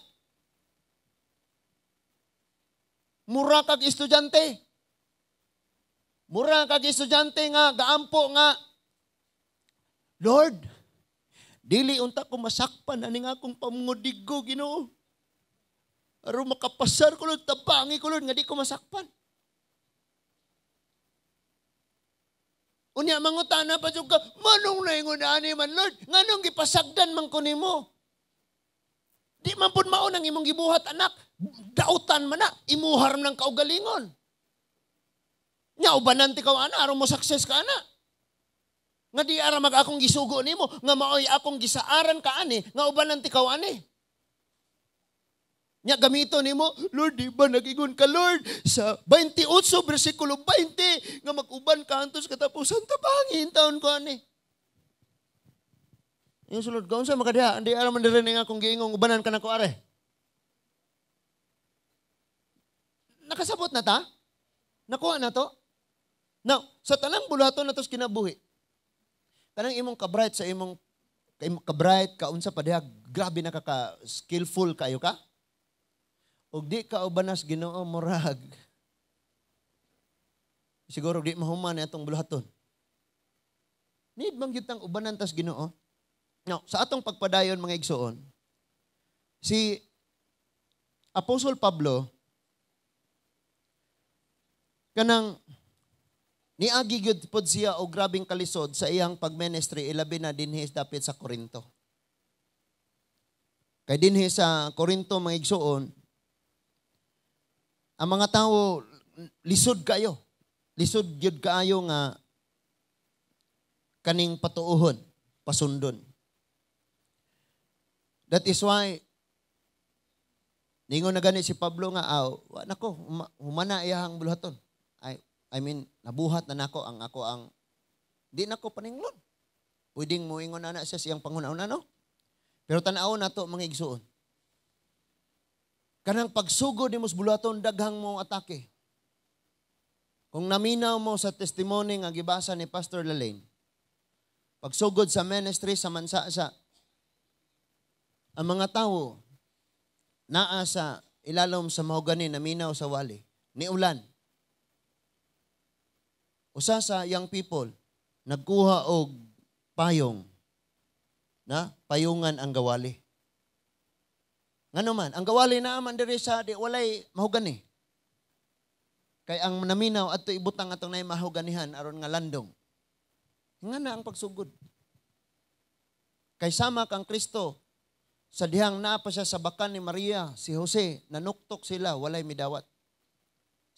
Mura kag estudyante. Mura kag estudyante nga gaampo nga, Lord, dili unta ko masakpan aning akong pamungudigo, Ginoo. Aron makapasar ko, Lord, tabangi ko, Lord, nga di ko masakpan. Unya mangutana pa jud ka, manong naingon ani man, Lord, nganong gipasagdan man ko nimo? Di man pud mao nang imong gibuhat, anak, dautan man na, imuhar man ang kaugalingon. Nya ubanan ti kaw ana aron mo success ka ana. Nga di ara mag akong gisugo nimo, nga maoy akong gisaaran ka ani, nga ubanan ti kaw ani. Nya gamito nimo, Lord, di ba nag-ingon ka, Lord, sa 28 versikulo 20 nga mag-uban ka antos katapusan, tabangin taon ko ani. Yung sulod ka, unsa makadiha, hindi ara man diri nga akong giingong ubanan ka nako are. Nakasabot na ta? Nakuha na to? Now, sa tanang bulaton na to's kinabuhi, kanang imong kabright sa imong kabright kaunsa pa diha, grabe na ka skillful kayo ka. Og di ka ubanas Ginoo murag. Siguro di mahuman atong buluhaton. Need man gyud tang ubanan tas Ginoo. Now, sa atong pagpadayon mga igsoon, si Apostle Pablo kanang niagi gyud pod siya og grabeng kalisod sa iyang pagministry, ilabi na dinhi dapit sa Korinto. Kay dinhi sa Korinto mga igsoon, ang mga tao lisod kayo. Lisod gyud kaayo nga kaning patuohon, pasundon. That is why ningon na gani si Pablo nga aw, nako, humana iyahang buluhaton. I mean, nabuhat na nako ang ako ang di nako paninglon. Pwedeng moingon na na siya siyang panghuna-una, no? Pero tan-awon nato mga igsuon. Kanang pagsugod nimo sa buluhaton, daghang mo atake. Kung naminaw mo sa testimony nga gibasa ni Pastor Lalaine, pagsugod sa ministry sa Mansasa, ang mga tawo naa sa ilalom sa mahogani, naminaw sa wali, ni ulan. Usa sa young people, nagkuha og payong na payungan ang gawali. Ngano man, ang gawali na man diri sa di walay mahogani. Kay ang naminaw adto ibutang atong nay mahoganihan aron nga landong. Nga na ang pagsugod. Kay sama kang Kristo sa dihang naa pa siya sa bakan ni Maria, si Jose, nanuktok sila, walay midawat.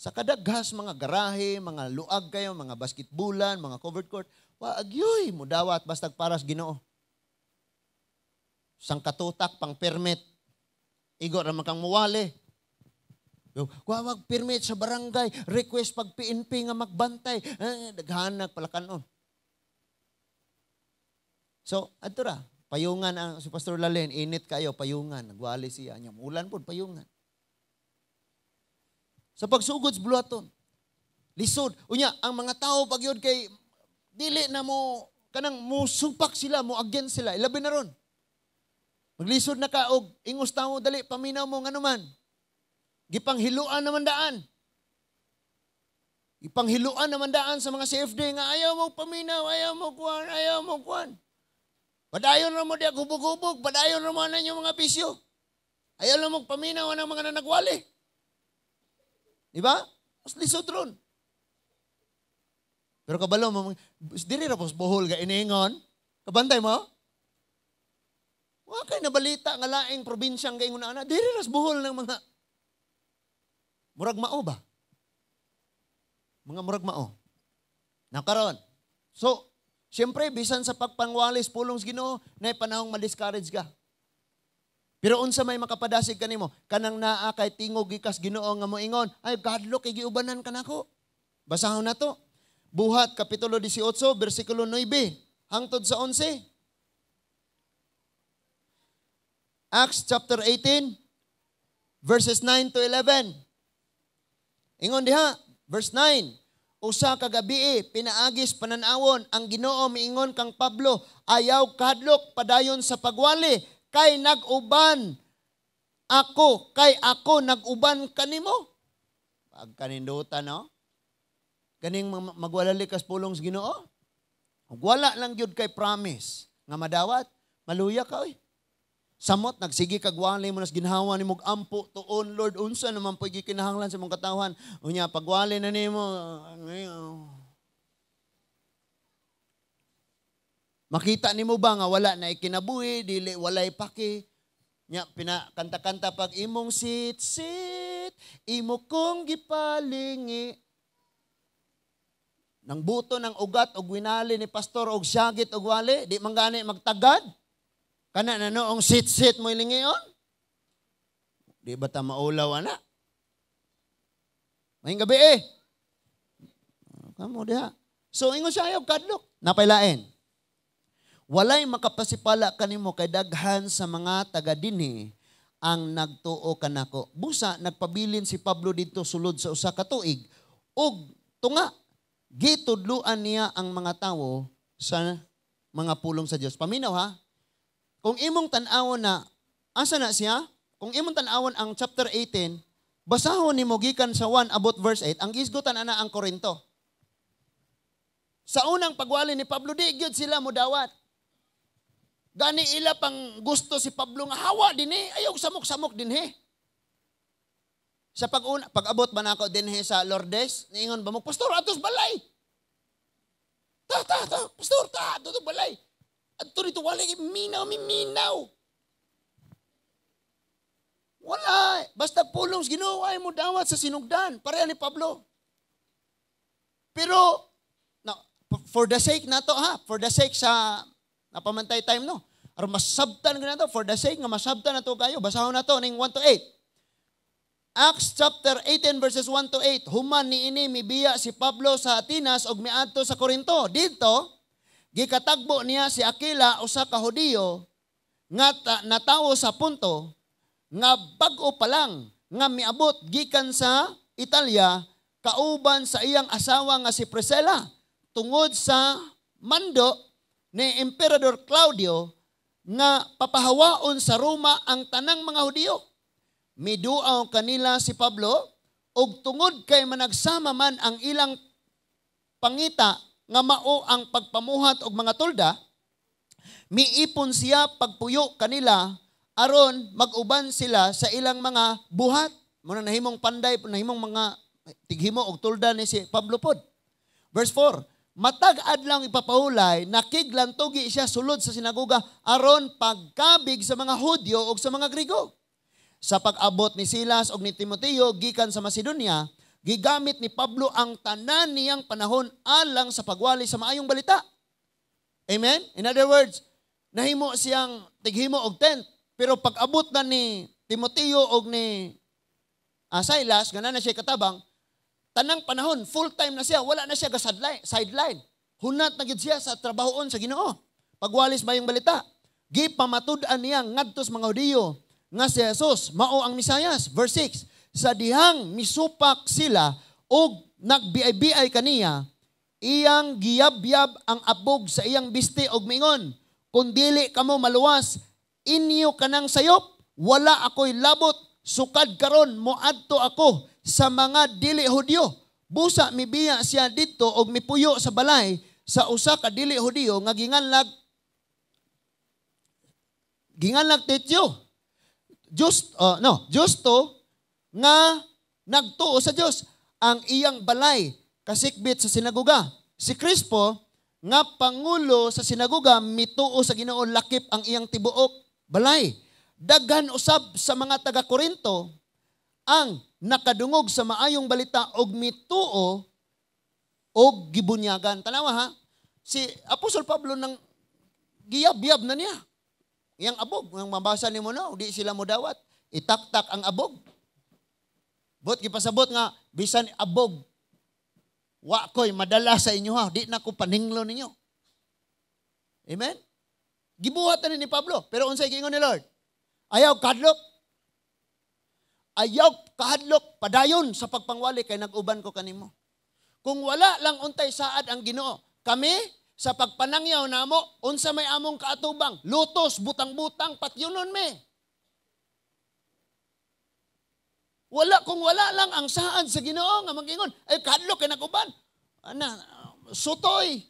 Sa kadaghas mga garahe, mga luag kayo, mga basketbulan, mga covered court, wa agyoy mudawat bastag paras Ginoo. Sangkatutak pang permit. Igo ra man kang muwali. Wa permit sa barangay, request pag PNP nga magbantay, daghanag palakanon. So, adto ra, payungan ang si Pastor Lalen, init kayo, payungan, nagwali siya, nya ulan pod payungan. Sa pagsugod sa buluhaton, lisod. Unya, ang mga tao pagyud kay dili na mo kanang musupak sila, mo against sila, ilabi na ron. Maglisod na ka og ingos tawo dali paminaw mo nganuman. Gipanghiluan naman daan. Ipanghiluan naman daan sa mga CFD nga ayaw mo paminaw, ayaw mo kuan, ayaw mo kuan. Padayon ra mo diha hubog-hubog, padayon ra mo ana inyong mga bisyo. Ayaw lang mo paminaw ng mga nanagwali. Di ba? Mas lisod ron. Pero kabalo mo, diri ra pos Bohol ka iningon. Kabantay mo? Wa kay nabalita nga laing probinsyang kay ana, diri ra sa Bohol ng mga murag mao ba? Mga murag mao. Nakaron. So, siyempre, bisan sa pagpangwalis pulong sa Ginoo, na panahong ma-discourage ka. Pero unsa may makapadasig kanimo? Kanang naa kay tingog gikas Ginoo nga moingon, ay kahadlok kay giubanan kanako. Basahon nato. Buhat kapitulo 18 bersikulo 9 hangtod sa 11. Acts chapter 18 verses 9 to 11. Ingon diha, verse 9. Usa ka gabii pinaagis pananawon ang Ginoo miingon kang Pablo, ayaw kahadlok, padayon sa pagwali kay nag-uban ako, kay ako nag-uban kanimo. Pagkanindutan, no? Kaning magwalali kas pulong sa Ginoo. Ug wala lang gyud kay promise nga madawat, maluya ka oy. Samot nagsige kag wali mo nas ginhawa nimo ampo tuon, Lord, unsa naman po gikinahanglan sa imong katawhan. Unya pagwali na nimo, makita nimo ba nga wala na ikinabuhi, dili walay paki. Nya pinakanta-kanta pag imong sit-sit, imo kong gipalingi. Nang buto ng ugat og winali ni pastor og syagit og wali, di man gani magtagad. Kana na noong sit-sit mo ilingion? Di ba ta maulaw, ana? Maying gabi eh. Kamo diha. So, ingon siya, ayaw kadlok. Napailain. Walay makapasipala kanimo kay daghan sa mga taga dinhi ang nagtuo kanako. Busa, nagpabilin si Pablo didto sulod sa usa ka tuig. Ug tunga, gitudluan niya ang mga tawo sa mga pulong sa Dios. Paminaw ha? Kung imong tan-awon na, asa na siya? Kung imong tan-awon ang chapter 18, basahon nimo gikan sa 1 abot verse 8, ang gisgutan ana ang Korinto. Sa unang pagwali ni Pablo, di gyud sila modawat. Gani ila pang gusto si Pablo nga hawa dinhi, ayaw samok-samok dinhi. Sa pag-una, pag-abot ba nako dinhi sa Lourdes, niingon ba mo, "Pastor, atos balay." Ta ta ta, pastor, ta ato balay. Adto dito wala minaw mi minaw. Wala, basta pulong sa Ginoo ay mo dawat sa sinugdan, pareha ni Pablo. Pero no, for the sake nato ha, for the sake sa napamantay time no. Aron masabtan gud nato, for the sake nga masabtan nato kayo, basahon nato ning 1 to 8. Acts chapter 18 verses 1 to 8. Human niini mibiya si Pablo sa Atenas og miadto sa Korinto. Didto gikatagbo niya si Aquila, usa ka Hudiyo nga natawo sa Punto, nga bag-o pa lang nga miabot gikan sa Italia kauban sa iyang asawa nga si Priscilla, tungod sa mando ni Emperador Claudio nga papahawaon sa Roma ang tanang mga Hudiyo. Miduaw kanila si Pablo og tungod kay managsama man ang ilang pangita nga mao ang pagpamuhat og mga tolda, miipon siya pagpuyo kanila aron mag-uban sila sa ilang mga buhat. Muna nahimong panday, nahimong mga tighimo og tolda ni si Pablo pod. Verse 4, matag adlaw ipapahulay, nakiglantugi siya sulod sa sinagoga aron pagkabig sa mga Hudyo og sa mga Grigo. Sa pag-abot ni Silas og ni Timoteo gikan sa Macedonia, gigamit ni Pablo ang tanan niyang panahon alang sa pagwali sa maayong balita. Amen? In other words, nahimo siyang tighimo og tent, pero pag-abot na ni Timoteo og ni Silas, gana na siya katabang, tanang panahon, full time na siya, wala na siya ga sideline. Hunat na gid siya sa trabahoon sa Ginoo. Pagwalis maayong balita, gipamatud-an niya ngadto sa mga Hudiyo nga si Jesus mao ang Mesiyas. Verse 6, sa dihang misupak sila og nagbiay-biay kaniya, iyang giyabyab ang abog sa iyang biste og mingon, "Kung dili kamo maluwas, inyo kanang sayop, wala ako'y labot, sukad karon moadto ako sa mga dili Hudyo." Busa mibiya siya didto og mipuyo sa balay sa usa ka dili Hudiyo nga ginganlag Ginganlag Titio. Just, no, Justo nga nagtuo sa Dios ang iyang balay kasikbit sa sinagoga. Si Crispo nga pangulo sa sinagoga mituo sa Ginoo lakip ang iyang tibuok balay. Daghan usab sa mga taga Korinto ang nakadungog sa maayong balita og mituo og gibunyagan. Tanawa ha, si Apostol Pablo nang giyab-yab na niya. Iyang abog, ang mabasa nimo no, di sila modawat. Itaktak ang abog. But gipasabot nga bisan abog wa ko'y madala sa inyo ha, di na ko paninglo ninyo. Amen? Gibuhat na ni Pablo, pero unsay giingon ni Lord? Ayaw kahadlok. Ayaw kahadlok padayon sa pagpangwali kay nag-uban ko kanimo. Kung wala lang untay saad ang Ginoo, kami sa pagpanangyaw namo, unsa may among kaatubang, lutos, butang-butang, patyunon me. Wala, kung wala lang ang saad sa Ginoo nga magingon, ay kahadlok kay nag-uban. Ana, sutoy.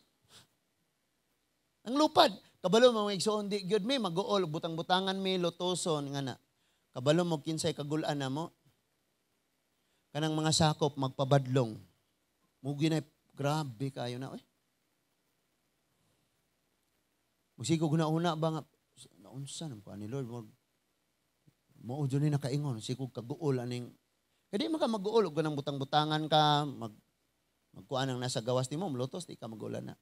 Ang lupad. Kabalo mo igsuon di gyud mi maguol butang-butangan mi lutoson nga na. Kabalo mo kinsay kagulan namo. Kanang mga sakop magpabadlong. Mugi na grabe kayo na oy. Musigo guna-una ba nga naunsa nang pa ni Lord mo mao jud ni nakaingon sikog kaguol aning kay di man ka maguol og kanang butang-butangan ka magkuan ang nasa gawas nimo molutos di ka magulan na.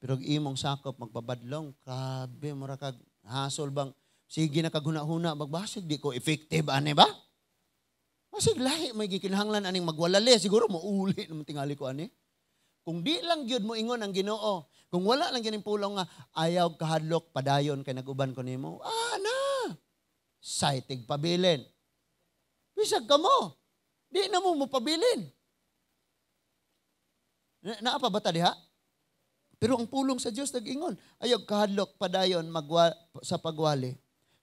Pero imong sakop magpabadlong, grabe mura kag hasol bang sige na kaghuna-huna magbasig di ko effective ani ba? Masig lahi may gikinahanglan aning magwalali siguro mouli naman tingali ko ani. Kung di lang gyud mo ingon ang Ginoo, kung wala lang gyud pulong nga ayaw kahadlok padayon kay nag-uban ko nimo, ah na. Saitig pabilin. Bisag kamo. Di na mo mopabilin. Naa pa ba ta diha? Pero ang pulong sa Dios nag-ingon, ayaw kahadlok padayon sa pagwali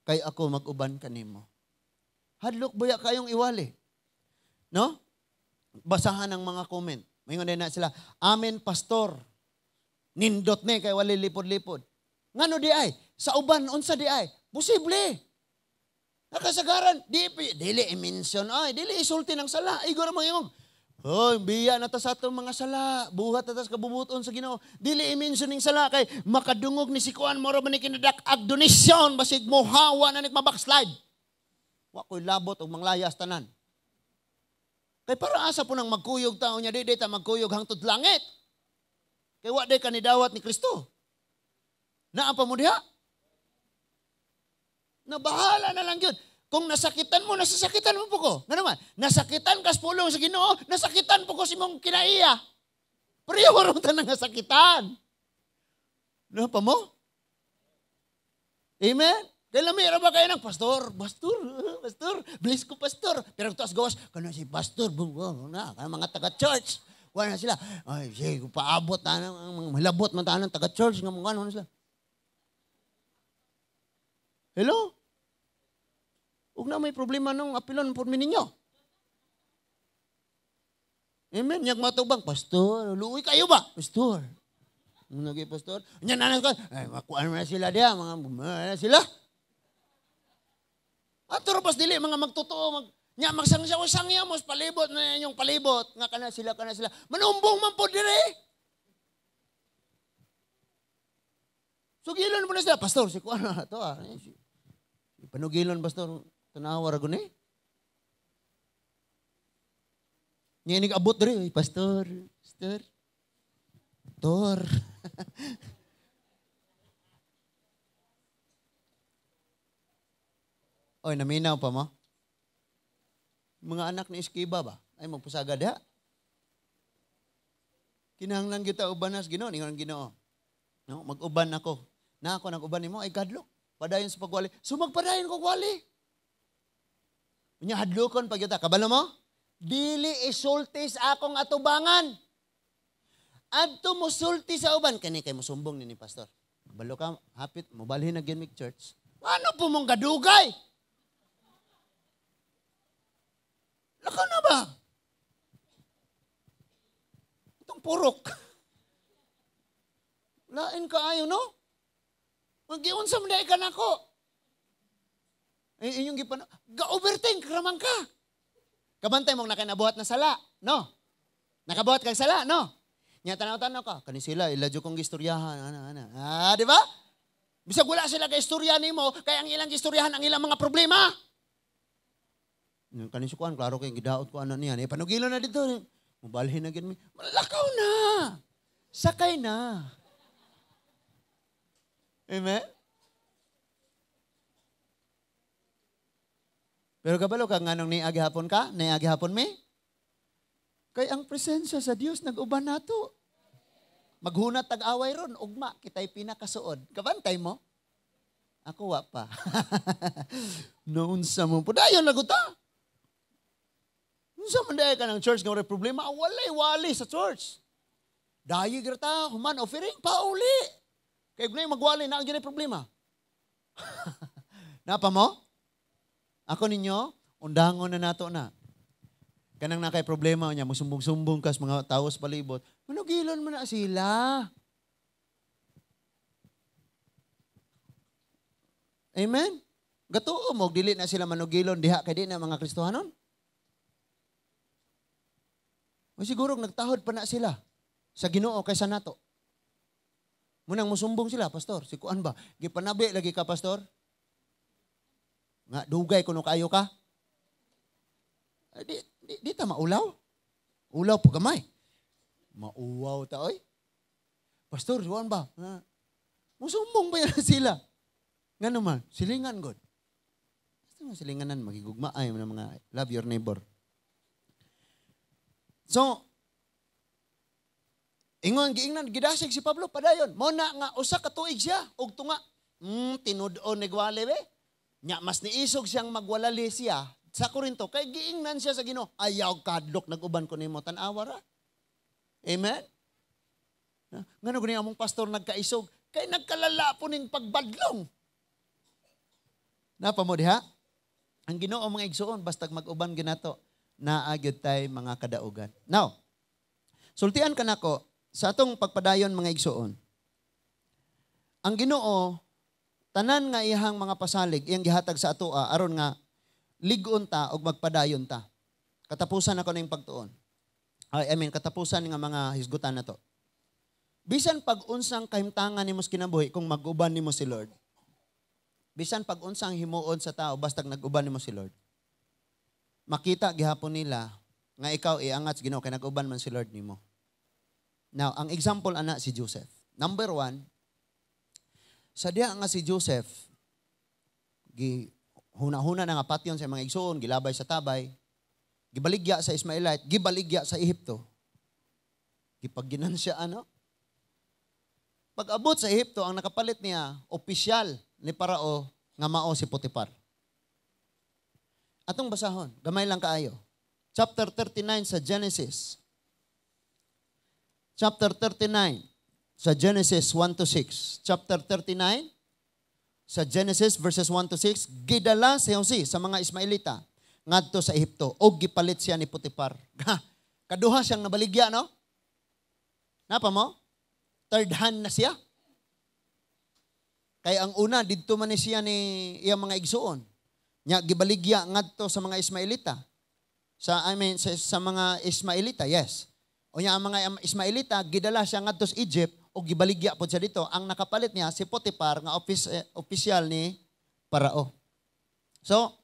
kay ako mag-uban kanimo. Hadlok buya kayong iwali. No? Basahan ang mga comment. Maingon din na sila, amen pastor. Nindot ni kay wali lipod-lipod. Ngano di ay? Sa uban unsa di ay? Posible. Nakasagaran, dili i-mention ay, dili isulti ng sala. Igor mga ingong, hoy, biya na ta sa atong mga sala, buhat na ta sa kabubuton sa Ginoo. Dili i-mention ning sala kay makadungog ni si kuan moro man ni kinadak-ag donasyon basig mohawa na ni mabackslide. Wa koy labot og manglayas tanan. Kay para asa po nang magkuyog tao niya, di ta magkuyog hangtod langit. Kay wa day kanidawat ni Kristo. Naa pa mo diha? Nabahala na lang yun. Kung nasakitan mo, nasasakitan mo po ko. Nga naman, nasakitan ka sa pulong sa Ginoo, nasakitan po ko si mong kinaiya. Pareho ron tanang nasakitan. Naa pa mo? Amen? Kaya lamira ba kayo ng pastor? Pastor, pastor, bless ko pastor. Pero taas gawas, kano si pastor, na, mga taga-church. Wala na sila. Ay, sige, paabot na, malabot man tayo ng taga-church. Nga mga ano sila. Hello? Huwag na may problema nung apilon por ninyo. Amen? Nyag matubang, pastor, luwi kayo ba? Pastor. Nung naging pastor, nya nanas ko, ay, makuan na sila diya, mga na sila. Ato pas dili mga magtotoo nya magsangsaw-sangya mo palibot na inyong palibot nga kana sila kana sila. Manumbong man po dire. Sugilon mo na sila, pastor, si kuan na to ah. Panugilon pastor, tanawa ra gud ni. Nya inig abot dire, pastor, pastor. Tor. Oy, naminaw pa mo? Mga anak ni Iskiba ba? Ay, magpusagad ha? Kinahanglan kita ubanas Ginoo, ningon ang Ginoo. No, mag-uban ako. Na ako nag-uban nimo ay kadlok. Padayon sa pagwali. So magpadayon ko wali. Unya hadlokon pag yuta. Kabalo mo? Dili isulti sa akong atubangan. Adto mosulti sa uban kani kay mosumbong ni pastor. Kabalo ka, hapit mobalhin na gyud mig church. Ano po mong gadugay? Lakaw na ba? Itong purok. Lain ka ayo, no? Mag-iunsa mo na ka nako. Inyong gipan ga-overthink raman ka. Kabantay mong nakinabuhat na sala, no? Nakabuhat kag sala, no? Nya tanaw-tanaw ka, kani sila ila jud kong gistoryahan, ana ana. Ah, di ba? Bisag wala sila kay istorya nimo, kay ang ilang gistoryahan ang ilang mga problema. Kani si kuan, klaro kay gidaot ko ana niya. Eh, panugilo na dito. Mubalhin na gyud mi. Lakaw na. Sakay na. Amen? Pero kabalo ka nganong niagi hapon ka? Niagi hapon mi? Kay ang presensya sa Dios nag-uban nato. Maghunat tag-away ron, ugma, kita'y pinakasuod. Kabantay mo? Ako wa pa. Noon sa mo. Pudayon laguta. Unsa man dahil ka ng church nga walay problema, walay wali sa church. Dayi grata, human offering, pauli. Kay gunay magwali na ang ginay problema. Napa mo? Ako ninyo, undangon na nato na. Kanang nakay problema niya, musumbong-sumbong kas mga tao sa palibot, manugilon mo na sila. Amen? Gatuo mo, dili na sila manugilon diha kay di na mga Kristohanon. O siguro nagtahod pa na sila sa Ginoo kaysa nato. Munang musumbong sila, pastor, si kuan ba? Gipanabi lagi ka, pastor? Nga dugay kuno kaayo ka? Di ta maulaw. Ulaw po gamay. Mauwaw ta oy. Pastor, kuan ba? Musumbong ba yan sila? Nga naman, silingan god. Basta nga silinganan, magigugma ay mga love your neighbor. So, ingon giingnan gidasig si Pablo padayon. Mo na nga usa ka tuig siya og tunga. Tinud-on ni gwale be. Nya mas niisog siyang magwalali siya sa Korinto kay giingnan siya sa Ginoo. Ayaw kadlok nag-uban ko nimo tan-awa ra. Amen. Ngano gani among pastor nagkaisog kay nagkalala po ning pagbadlong. Napa mo diha? Ang Ginoo mga igsuon bastag mag-uban ginato naa gyud tay mga kadaugan. Now, sultian ka nako sa atong pagpadayon mga igsuon. Ang Ginoo tanan nga iyang mga pasalig iyang gihatag sa atoa aron nga lig-on ta og magpadayon ta. Katapusan ako ning pagtuon. I mean katapusan nga mga hisgutan nato. Bisan pag-unsang kahimtangan nimo sa kinabuhi kung mag-uban nimo si Lord. Bisan pag-unsang himuon sa tao bastag nag-uban nimo si Lord. Makita gihapon nila nga ikaw iangat sa Ginoo kay nag-uban man si Lord nimo. Now, ang example ana si Joseph. Number one, sa diha nga si Joseph, gi huna-huna na nga patyon sa mga igsoon, gilabay sa tabay, gibaligya sa Ismaelite, gibaligya sa Ehipto. Gipagginan siya ano? Pag-abot sa Ehipto, ang nakapalit niya, opisyal ni Parao nga mao si Potifar. Atong basahon, gamay lang kaayo. Chapter 39 sa Genesis. Chapter 39 sa Genesis 1 to 6. Chapter 39 sa Genesis verses 1 to 6, gidala si Jose sa mga Ismaelita ngadto sa Ehipto og gipalit siya ni Potifar. Kaduha siyang nabaligya, no? Napa mo? Third hand na siya. Kay ang una didto man ni siya ni iyang mga igsuon. Nya gibaligya ngadto sa mga Ismaelita. Sa mga Ismaelita, yes. O nya ang mga Ismaelita gidala siya ngadto sa Egypt o gibaligya pod siya dito. Ang nakapalit niya si Potifar nga opisyal ni Parao. So,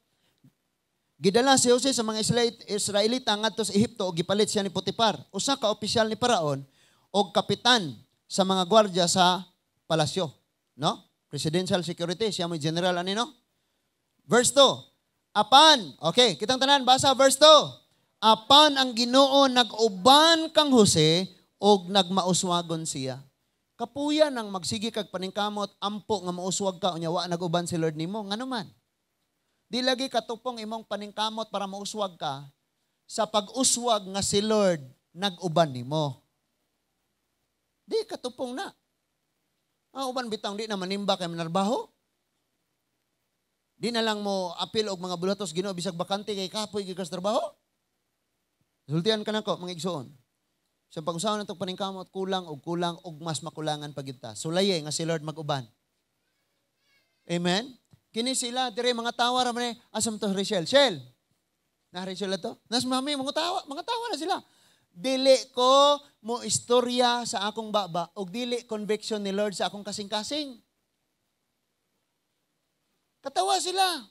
gidala si Jose sa mga Israelita ngadto sa Ehipto o gipalit siya ni Potifar. Usa ka opisyal ni Paraon o kapitan sa mga gwardiya sa palasyo, no? Presidential security, siya mo general ani, no? Verse 2. Apan, okay, kitang tanan basa verse 2. Apan ang Ginoo nag-uban kang Jose og nagmauswagon siya. Kapuya nang magsige kag paningkamot, ampo nga mauswag ka unya wa nag-uban si Lord nimo, ngano man? Di lagi katupong imong paningkamot para mauswag ka sa pag-uswag nga si Lord nag-uban nimo. Di katupong na. Ang uban bitang di na manimba kay manarbaho. Di na lang mo apil og mga bulatos Ginoo bisag bakante kay kapoy gyud ka sa trabaho. Sultian ka nako mga igsoon. Sa pag-usahan natong paningkamot kulang og kulang og mas makulangan pa gyud ta. Sulaye nga si Lord mag-uban. Amen. Kini sila dire mga tawa ra man. Asam to Rachel? Shell. Na Rachel to? Nas mami mga tawa na sila. Dili ko mo istorya sa akong baba og dili conviction ni Lord sa akong kasing-kasing. Katawa sila.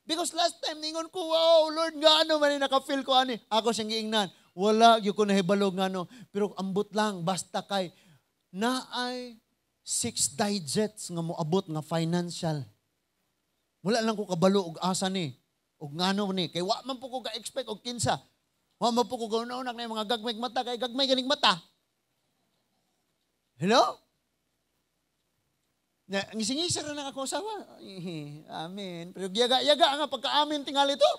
Because last time ningon ko, wow, Lord, gaano man naka-feel ko ani. Ako siyang giingnan. Wala gyud ko nahibalo ngano, pero ambot lang basta kay naay 6 digits nga moabot nga financial. Wala lang ko kabalo og asa ni og ngano ni kay wa man po ko ga-expect og kinsa. Wa man po ko gauna-una na mga gagmay mata kay gagmay ganing mata. Hello? Na ngising-ngising ra na ako asawa. Amen. Pero yaga-yaga nga pagka-amen tingali to.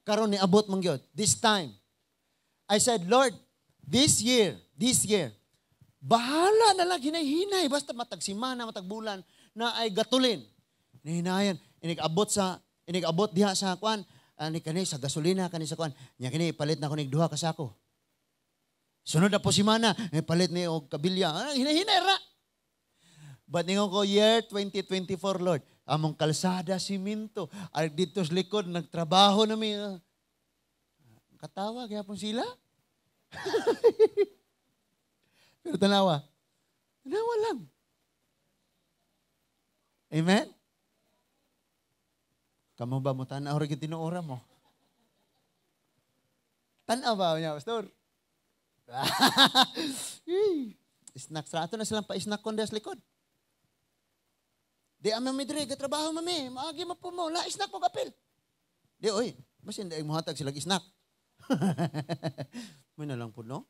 Karon ni abot man gyud. This time, I said, Lord, this year, bahala na lang hinay-hinay basta matag simana, matag bulan na ay gatulin. Hinayan, inig-abot diha sa kwan, ani kani sa gasolina kani sa kwan. Nya kini palit na ko nig duha ka sako. Sunod na po simana, palit ni og kabilya. Hinay-hinay ra. But ningon ko, year 2024, Lord, among kalsada simento, ay dito sa likod nagtrabaho nami. Katawa gyapon sila. Pero tanawa. Tanawa lang. Amen? Kamo ba mo tanaw ra gyud tinuora mo? Tanaw ba niya, pastor? Snacks ra ato na silang pa-snack kon sa likod. Di ama mi diri gatrabaho mami, maagi man po mo, la snack mo kapil. Di oy, masin di mo hatag sila snack. May na lang po no.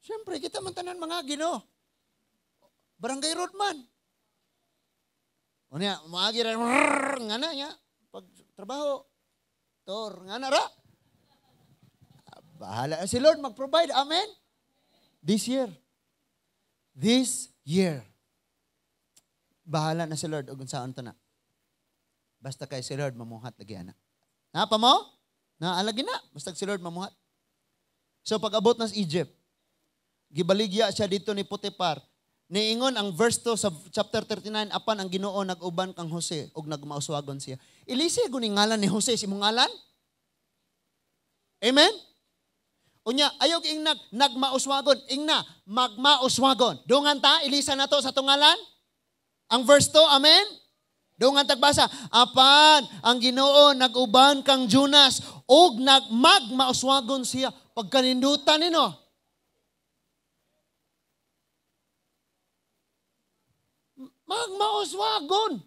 Siyempre kita man tanan mga Ginoo. Barangay road man. Unya, maagi ra ngana nya pag trabaho. Tor ngana ra. Bahala si Lord mag-provide. Amen. This year. This year. Bahala na si Lord og unsaon to na. Basta kay si Lord mamuhat lagi ana. Napa mo? Naalagi na. Basta si Lord mamuhat. So pag-abot na sa Egypt, gibaligya siya dito ni Potiphar. Niingon ang verse 2 sa chapter 39, apan ang Ginoo nag-uban kang Jose ug nagmauswagon siya. Ilisi guni ngalan ni Jose sa imong ngalan? Amen? Unya, ayaw ingna nagmauswagon, ingna magmauswagon. Dungan ta ilisa nato sa tungalan? Ang verse 2, amen? Dungan tagbasa, apan ang Ginoo nag-uban kang Jonas ug nagmagmauswagon siya. Pagkanindutan nino. Magmauswagon.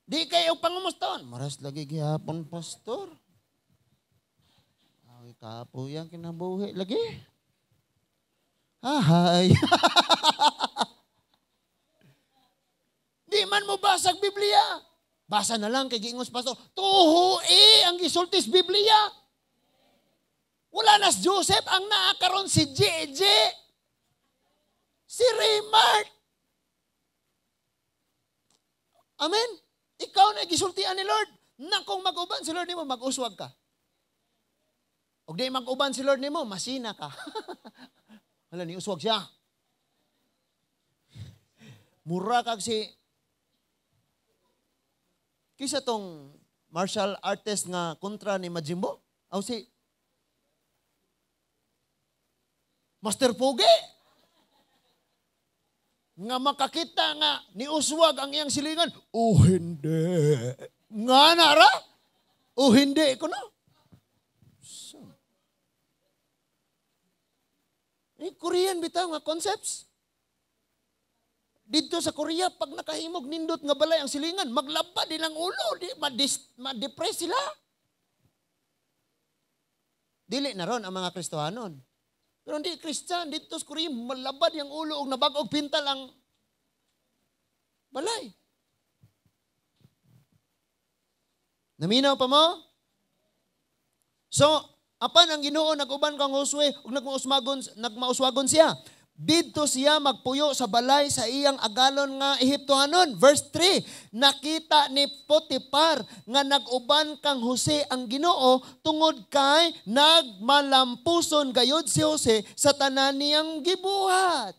Di kayo pangumuston. Maras lagi gihapon, pastor. Ay, kapoy ang kinabuhi lagi. Ahay. Di man mo basag Biblia. Basa na lang kay giingos pastor. Tuhui ang gisultis Biblia. Wala na si Joseph ang naakaron si JJ. Si Raymart. Amen? Ikaw na gisultian ni Lord. Na kung mag-uban si Lord nimo, mag-uswag ka. Og di mag-uban si Lord nimo, masina ka. Wala ni uswag siya. Mura kag si kisa tong martial artist nga kontra ni Majimbo? Aw si Master Pogi. Nga makakita nga ni uswag ang iyang silingan. Oh hindi. Nga na ra? Oh hindi ko no. So, eh, Korean bitaw nga concepts. Dito sa Korea, pag nakahimog nindot nga balay ang silingan, maglaba din ang ulo, di, ma-depress sila. Dili na ron ang mga Kristohanon. Pero hindi Christian, dito sa Korea, malabad yung ulo og nabag-og pintal ang balay. Naminaw pa mo? So, apan ang Ginoo nag-uban kang Josue ug nagmauswagon siya. Didto siya magpuyo sa balay sa iyang agalon nga Ehiptohanon. Verse 3, nakita ni Potiphar nga nag-uban kang Jose ang Ginoo tungod kay nagmalampuson gayod si Jose sa tanan niyang gibuhat.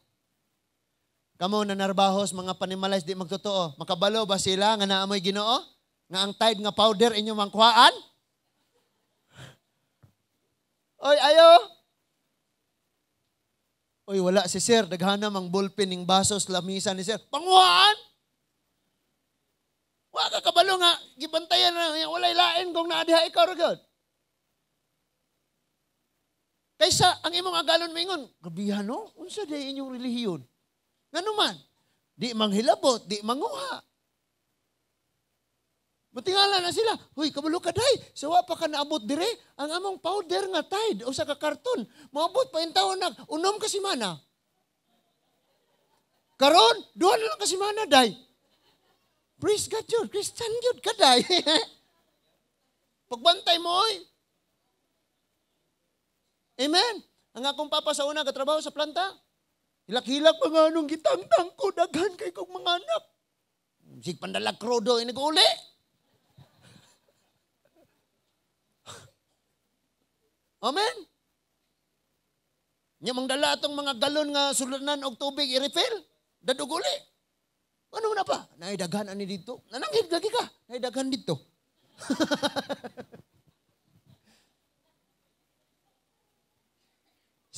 Kamo na narbahos, mga panimalays, di magtotoo. Makabalo ba sila nga naamoy Ginoo? Nga ang Tide nga powder inyo mangkuhaan? Oy, ayo! Oy, wala si sir. Daghana mang ballpen ning basos, lamisa ni sir. Panguhaan! Wa ka kabalo nga, gibantayan na, walay lain kung naadiha ikaw ra gyud. Kaysa ang imong agalon mingon, gabihan no, unsa day inyong relihiyon? Ngano man? Di manghilabot, di manguha. Matingala na sila. Huy, kabalo ka day. So wa pa ka naabot dire, ang among powder nga Tide o sa ka karton. Moabot pa intaw nag unom ka semana. Karon, duha na lang ka semana day. Praise God yun, Christian yun ka day. Pagbantay mo oy. Amen. Ang akong papa sa una, katrabaho sa planta. Hilak-hilak pa nga nung gitangtang ko, daghan kay kong mga anak. Sig pandalag krodo, inag-uli. Amen. Nya mangdala atong mga galon nga sulanan og tubig i-refill, dadog uli. Ano na pa? Naidaghan ani dito. Nananghid lagi ka. Naidaghan dito.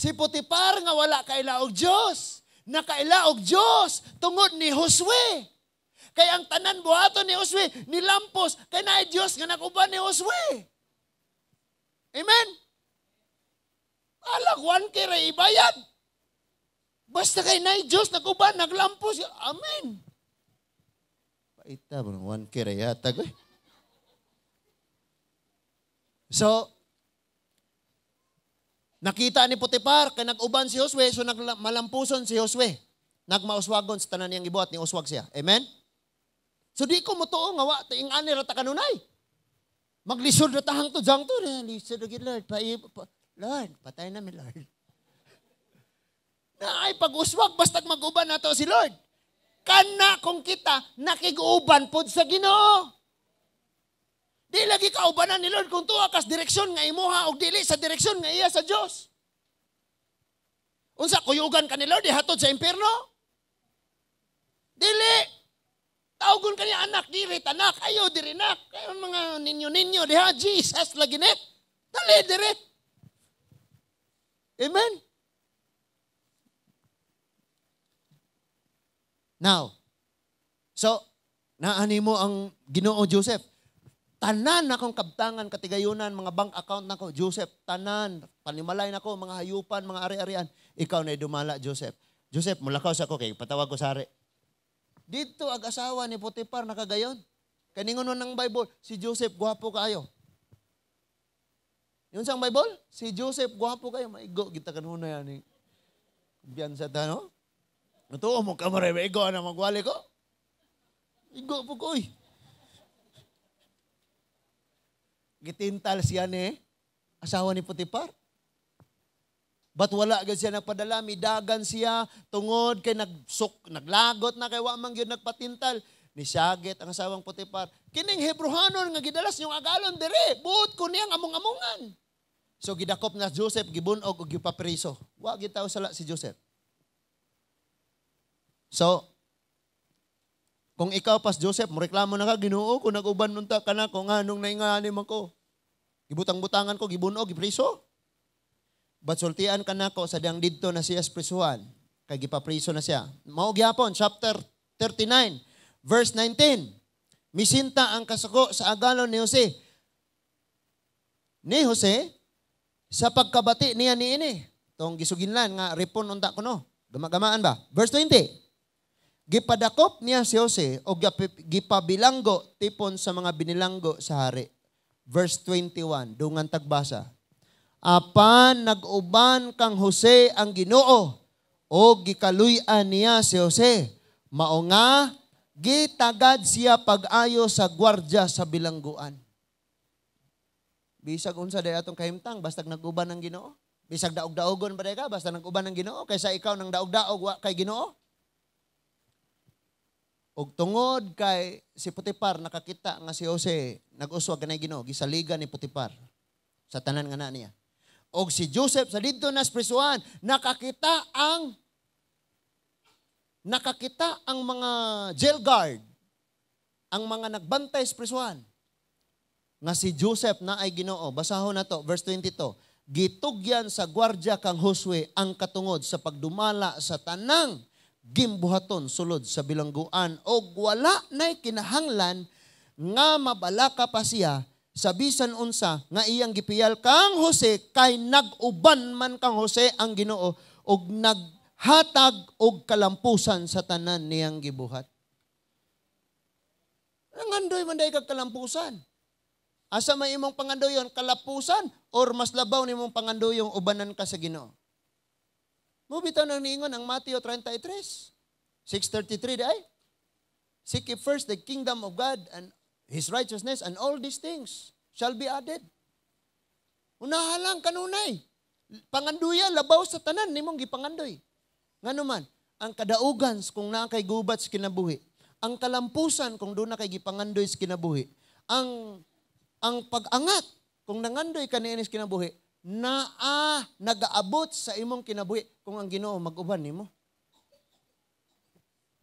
Si Potifar nga wala kaila og Dios, nakaila og Dios tungod ni Josue. Kay ang tanan buhaton ni Josue nilampos kay naay Dios nga nag-uban ni Josue. Amen. Alag 1K ra ibayad. Basta kay naay Dios nag-uban naglampos. Amen. Paita bro, 1K ra yatag oy. So nakita ni Potifar kay nag-uban si Josue, so nagmalampuson si Josue. Nagmauswagon sa tanan niyang gibuhat, ni uswag siya. Amen? So di ko motuo nga wa ting ani ra ta kanunay. Maglisod ra tahang to jang to, lisod ra gid Lord, Lord, patay na mi Lord. Naay pag-uswag bastag mag-uban nato si Lord. Kana kung kita nakig-uban pod sa Ginoo. Di lagi kaubanan ni Lord kung tuwa kas direksyon nga imuha og dili sa direksyon nga iya sa Dios. Unsa kuyugan ka ni Lord ihatod sa impierno? Dili. Tawgon ka niya anak diri tanak ayo diri nak. Kayo mga ninyo-ninyo diha Jesus lagi net. Dali diri. Amen. Now, so naani mo ang Ginoo Joseph. Tanan akong kabtangan, katigayunan, mga bank account nako, Joseph, tanan, panimalay nako, mga hayupan, mga ari-arian. Ikaw na dumala, Joseph. Joseph, mulakaw sa ko, kay patawag ko sa ari. Dito, ag asawa ni Potifar, nakagayon. Kaningon ng Bible, si Joseph, gwapo kaayo. Yun sa Bible, si Joseph, gwapo kayo. Maigo, kita kanuna yan. Kumpiyansa ta, no? Natuo mo ka, maray, maigo, na magwali ko. Igo po ko, eh. Gitintal siya ni asawa ni Potifar. But wala gid siya nagpadala, midagan siya tungod kay naglagot na kay wa man gyud nagpatintal. Nisagit ang asawang Potifar. Kining Hebrohanon nga gidalas niyong agalon dire, buot ko niyang among-amongan. So gidakop na Joseph, gibunog og gipapriso. Wa gid taw sala si Joseph. So kung ikaw pas Joseph, moreklamo na ka, Ginoo, kung nag-uban nunta ka na, kung anong naingani man ko. Gibutang-butangan ko, gibunog, gipriso. But sultian ka nako sa diyang didto na siya prisuhan, kay gipapriso na siya. Mao gyapon, chapter 39, verse 19. Misinta ang kasuko sa agalon ni Jose. Ni Jose, sa pagkabati niya niini. Tong gisuginlan nga, ripon unta ko no. Gamagamaan ba? Verse 20. Gipadakop niya si Jose o gipabilanggo tipon sa mga binilanggo sa hari. Verse 21, dungan tagbasa. Apan nag-uban kang Jose ang Ginoo o gikaluy-an niya si Jose. Mao nga gitagad siya pag-ayo sa gwardya sa bilangguan. Bisag unsa day atong kahimtang bastag nag-uban ang Ginoo. Bisag daog-daogon ba day ka basta nag-uban ang Ginoo kaysa ikaw nang daog-daog wa kay Ginoo. Og tungod kay si Potifar nakakita nga si Jose nag-uswag kanay Ginoo, gisaligan ni Potifar sa tanan nga na niya. Og si Joseph sa didto nas prisuhan nakakita ang Nakakita ang mga jail guard, ang mga nagbantay sa prisuhan, nga si Joseph na ay Ginoo. Basahon na to, verse 22. Gitugyan sa gwardya kang Josue ang katungod sa pagdumala sa tanang gimbuhaton sulod sa bilangguan og wala nay kinahanglan nga mabalaka pa siya sa bisan unsa nga iyang gipiyal kang Jose, kay nag-uban man kang Jose ang Ginoo og naghatag og kalampusan sa tanan niyang gibuhat. Nangandoy man dahil kag kalampusan. Asa may imong pangandoyon, kalapusan or mas labaw nimong pangandoyong ubanan ka sa Ginoo? Mo bitaw nang niingon ang Mateo 33, 6:33 di ay. "Seek ye first the kingdom of God and His righteousness, and all these things shall be added." Unaha lang kanunay. Panganduya labaw sa tanan nimong gipangandoy. Ngano man, ang kadaugan kung naa kay gubat sa kinabuhi, ang kalampusan kung doon na kay gipangandoy sa kinabuhi, ang pag-angat kung nangandoy ka niini sa kinabuhi, naa nagaabot sa imong kinabuhi kung ang Ginoo mag-uban nimo.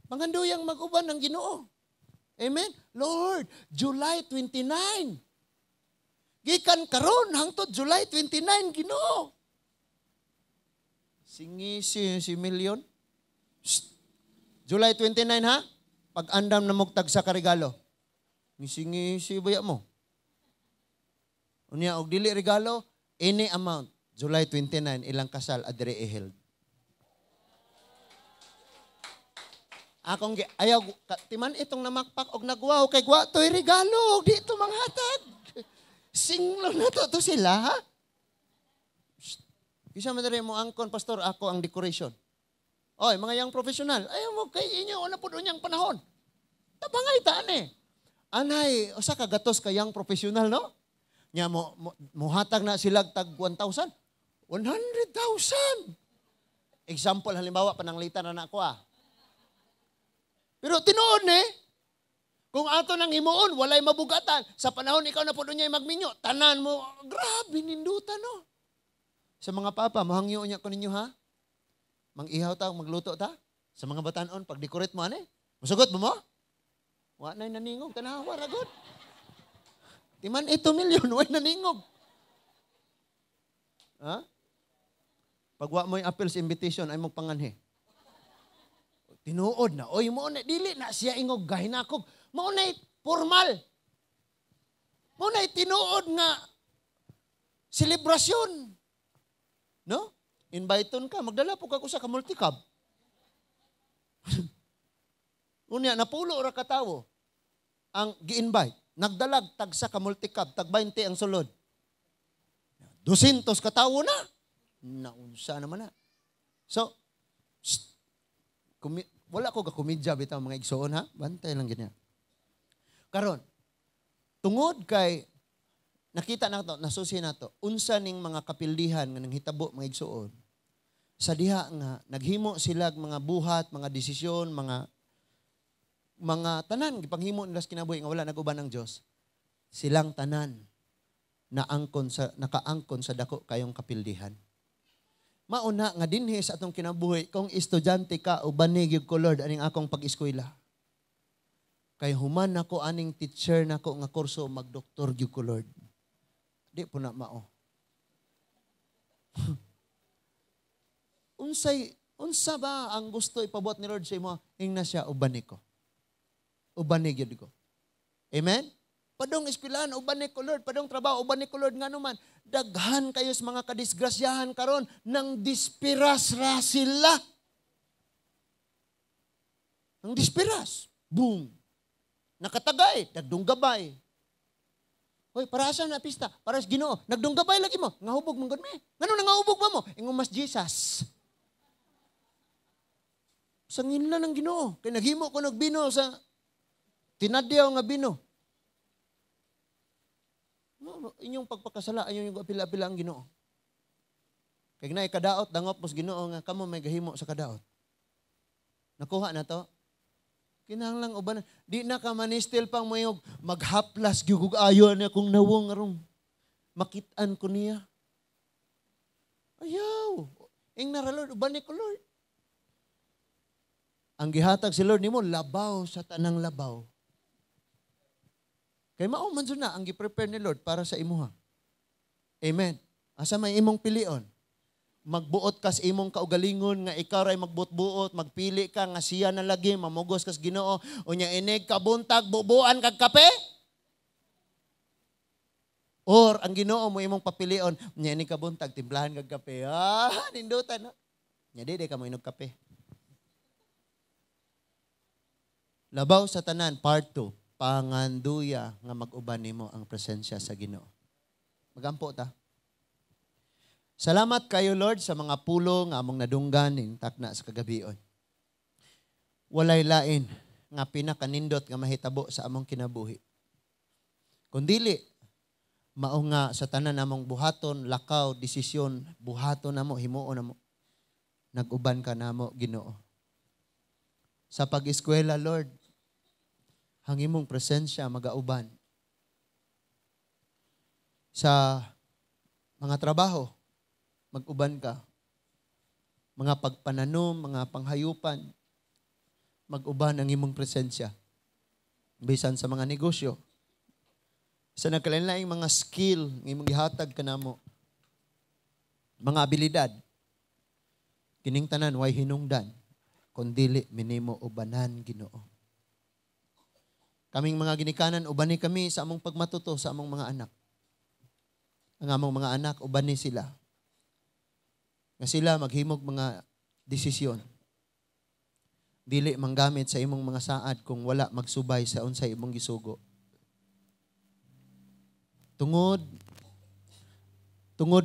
Panganduyang mag-uban ang Ginoo. Amen? Lord, July 29. Gikan karon hangtod July 29, Ginoo. Singisi si million. Shh. July 29 ha? Pag-andam na mugtag sa karegalo. Ngisi-ngisi baya mo. Unya og dili regalo, any amount. July 29 ilang kasal adre i-held. Akong ayaw timan itong namakpak og nagwaw kay gwa toy regalo og di ito manghatag. Singlo na to to sila ha. Shh. Isa man diri mo angkon, pastor, ako ang decoration. Oy, mga young professional, ayaw mo kay inyo una pud unyang panahon. Tabangay taan eh. Anay, usa ka gatos ka young professional, no? Nya mo muhatag na sila tag 1,000. 100,000. Example, halimbawa, pananglitan na nako ah. Pero tinuod ni, kung ato nang himuon, walay mabugatan. Sa panahon ikaw na po niya magminyo, tanan mo, grabe nindutan no. Sa mga papa, mahangyo niya ko ninyo ha. Mang-ihaw ta, magluto ta. Sa mga batanon, pag-decorate mo, ane. Masugot ba mo? Wa na'y naningog, tanawa, ragod. Timan ito milyon, wa'y naningog. Ha? Pag wa mo'y appeals invitation, ay mong panganhi. Tinuod na, oy, mo na, dili na siya ingog, gahinakog. Mao na'y formal. Mao na'y tinuod nga selebrasyon. No? Inviteon ka, magdala po ka sa ka multicab. Unya, napulo ra katawo ang gi-invite. Nagdalag tag sa ka multicab, tag 20 ang sulod. 200 katawo na. Naunsa naman na. So, shh, wala ko gakomedya bitaw mga igsoon ha. Bantay lang ganyan. Karon, tungod kay nakita na to, nasusi na to, unsa ning mga kapildihan nga nanghitabo mga igsoon, sa diha nga naghimo sila mga buhat, mga desisyon, mga tanan gipanghimo nila sa kinabuhi nga wala nag-uban ang Dios. Silang tanan naangkon sa nakaangkon sa dako kayong kapildihan. Mauna nga dinhi sa atong kinabuhi, kung estudyante ka, ubani gyud ko Lord aning akong pag-eskwela. Kay human nako aning teacher nako nga kurso, magdoktor gyud ko Lord. Di po na mao. Unsa ba ang gusto ipabuhat ni Lord sa imo? Ingna siya, ubani ko. Ubani gyud ko. Amen? Padong eskwelahan, ubani ko Lord. Padong trabaho, ubani ko Lord. Ngano man, daghan kayo sa mga kadisgrasyahan karon nang dispiras ra sila. Nang dispiras. Boom. Nakatagay, nagdunggabay. Hoy, para asa na pista? Para sa Ginoo. Nagdunggabay lagi mo. Ngahubog man gud mi. Ngano nangahubog ba mo? Ingon mas Jesus. Sangin lang ng Ginoo. Kay naghimo ko nagbino sa tinadyaw nga bino. No, inyong pagpakasala, ayaw yung apila-apila ang Ginoo. Kay naay kadaot, dangop mos Ginoo nga kamo may gahimo sa kadaot. Nakuha na to? Kinahanglang uban. Di na ka manistil pang mayog maghaplas gyud og ayo niya kung nawong arong makit-an ko niya. Ayaw. Ing nara Lord, uban ni ko Lord. Ang gihatag si Lord nimo labaw sa tanang labaw. Kay mao man na ang gi-prepare ni Lord para sa imuha. Amen. Asa may imong pilion? Magbuot ka sa imong kaugalingon nga ikaw ray magbuot-buot, magpili ka nga siya na lagi, mamugos kas Ginoo, unya inig kabuntag, bubuan kag kape? Or ang Ginoo mo imong papilion, unya inig kabuntag, timplahan kag kape. Ah, nindutan no. Nya di ka mo inog kape. Labaw sa tanan, part 2, panganduya nga mag-uban nimo ang presensya sa Ginoo. Magampo ta. Salamat kayo, Lord, sa mga pulong nga among nadunggan ning takna sa kagabion. Walay lain nga pinakanindot nga mahitabo sa among kinabuhi. Kundili, mao nga sa tanan namong buhaton, lakaw, desisyon, buhaton namo, himuon namo. Nag-uban ka namo, Ginoo. Sa pag-eskwela, Lord, ang imong presensya magauban. Sa mga trabaho, mag-uban ka. Mga pagpananom, mga panghayupan, mag-uban ang imong presensya. Bisan sa mga negosyo, sa nagkalain-laing mga skill ng imong gihatag kanamo, mga abilidad, kining tanan way hinungdan, kundili minimo ubanan, Ginoo. Kaming mga ginikanan, ubani kami sa among pagmatuto sa among mga anak. Ang among mga anak, ubani sila. Nga sila maghimog mga desisyon. Dili manggamit sa imong mga saad kung wala magsubay sa unsay imong gisugo. Tungod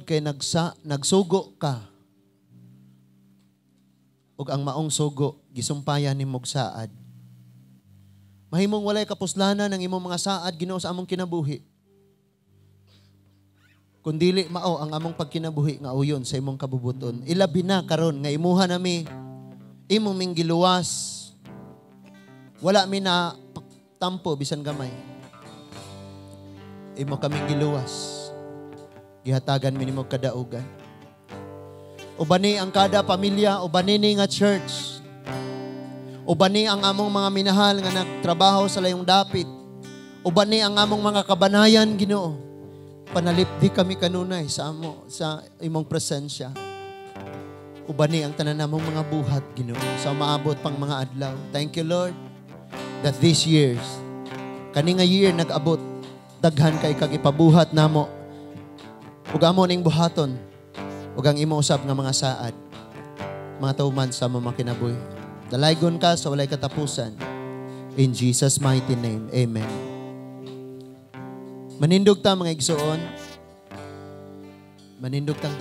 kay nagsugo ka ug ang maong sugo gisumpayan nimog saad. Mahimong walay kapuslanan ang imong mga saad, Ginoo, sa among kinabuhi. Kundili mao ang among pagkinabuhi nga uyon sa imong kabubuton. Ilabi na karon nga imuha nami, imong ming giluwas. Wala mi na tampo bisan gamay. Imo kaming giluwas. Gihatagan mi nimo kadaugan. Ubani ang kada pamilya, ubani ni nga church. Ubani ang among mga minahal nga nagtrabaho sa layong dapit. Ubani ang among mga kabanayan, Ginoo. Panalipdi kami kanunay sa imong presensya. Ubani ang tanan namong mga buhat, Ginoo, sa maabot pang mga adlaw. Thank you, Lord, that this years, kani nga year nag-abot, daghan kay kag ipabuhat namo. Ug amo ning buhaton, ug ang imo usab nga mga saad, mga tawman sa mga kinabuhi. Dalaygon ka sa walay katapusan. In Jesus' mighty name, amen. Manindog ta, mga igsoon. Manindog tang tanan.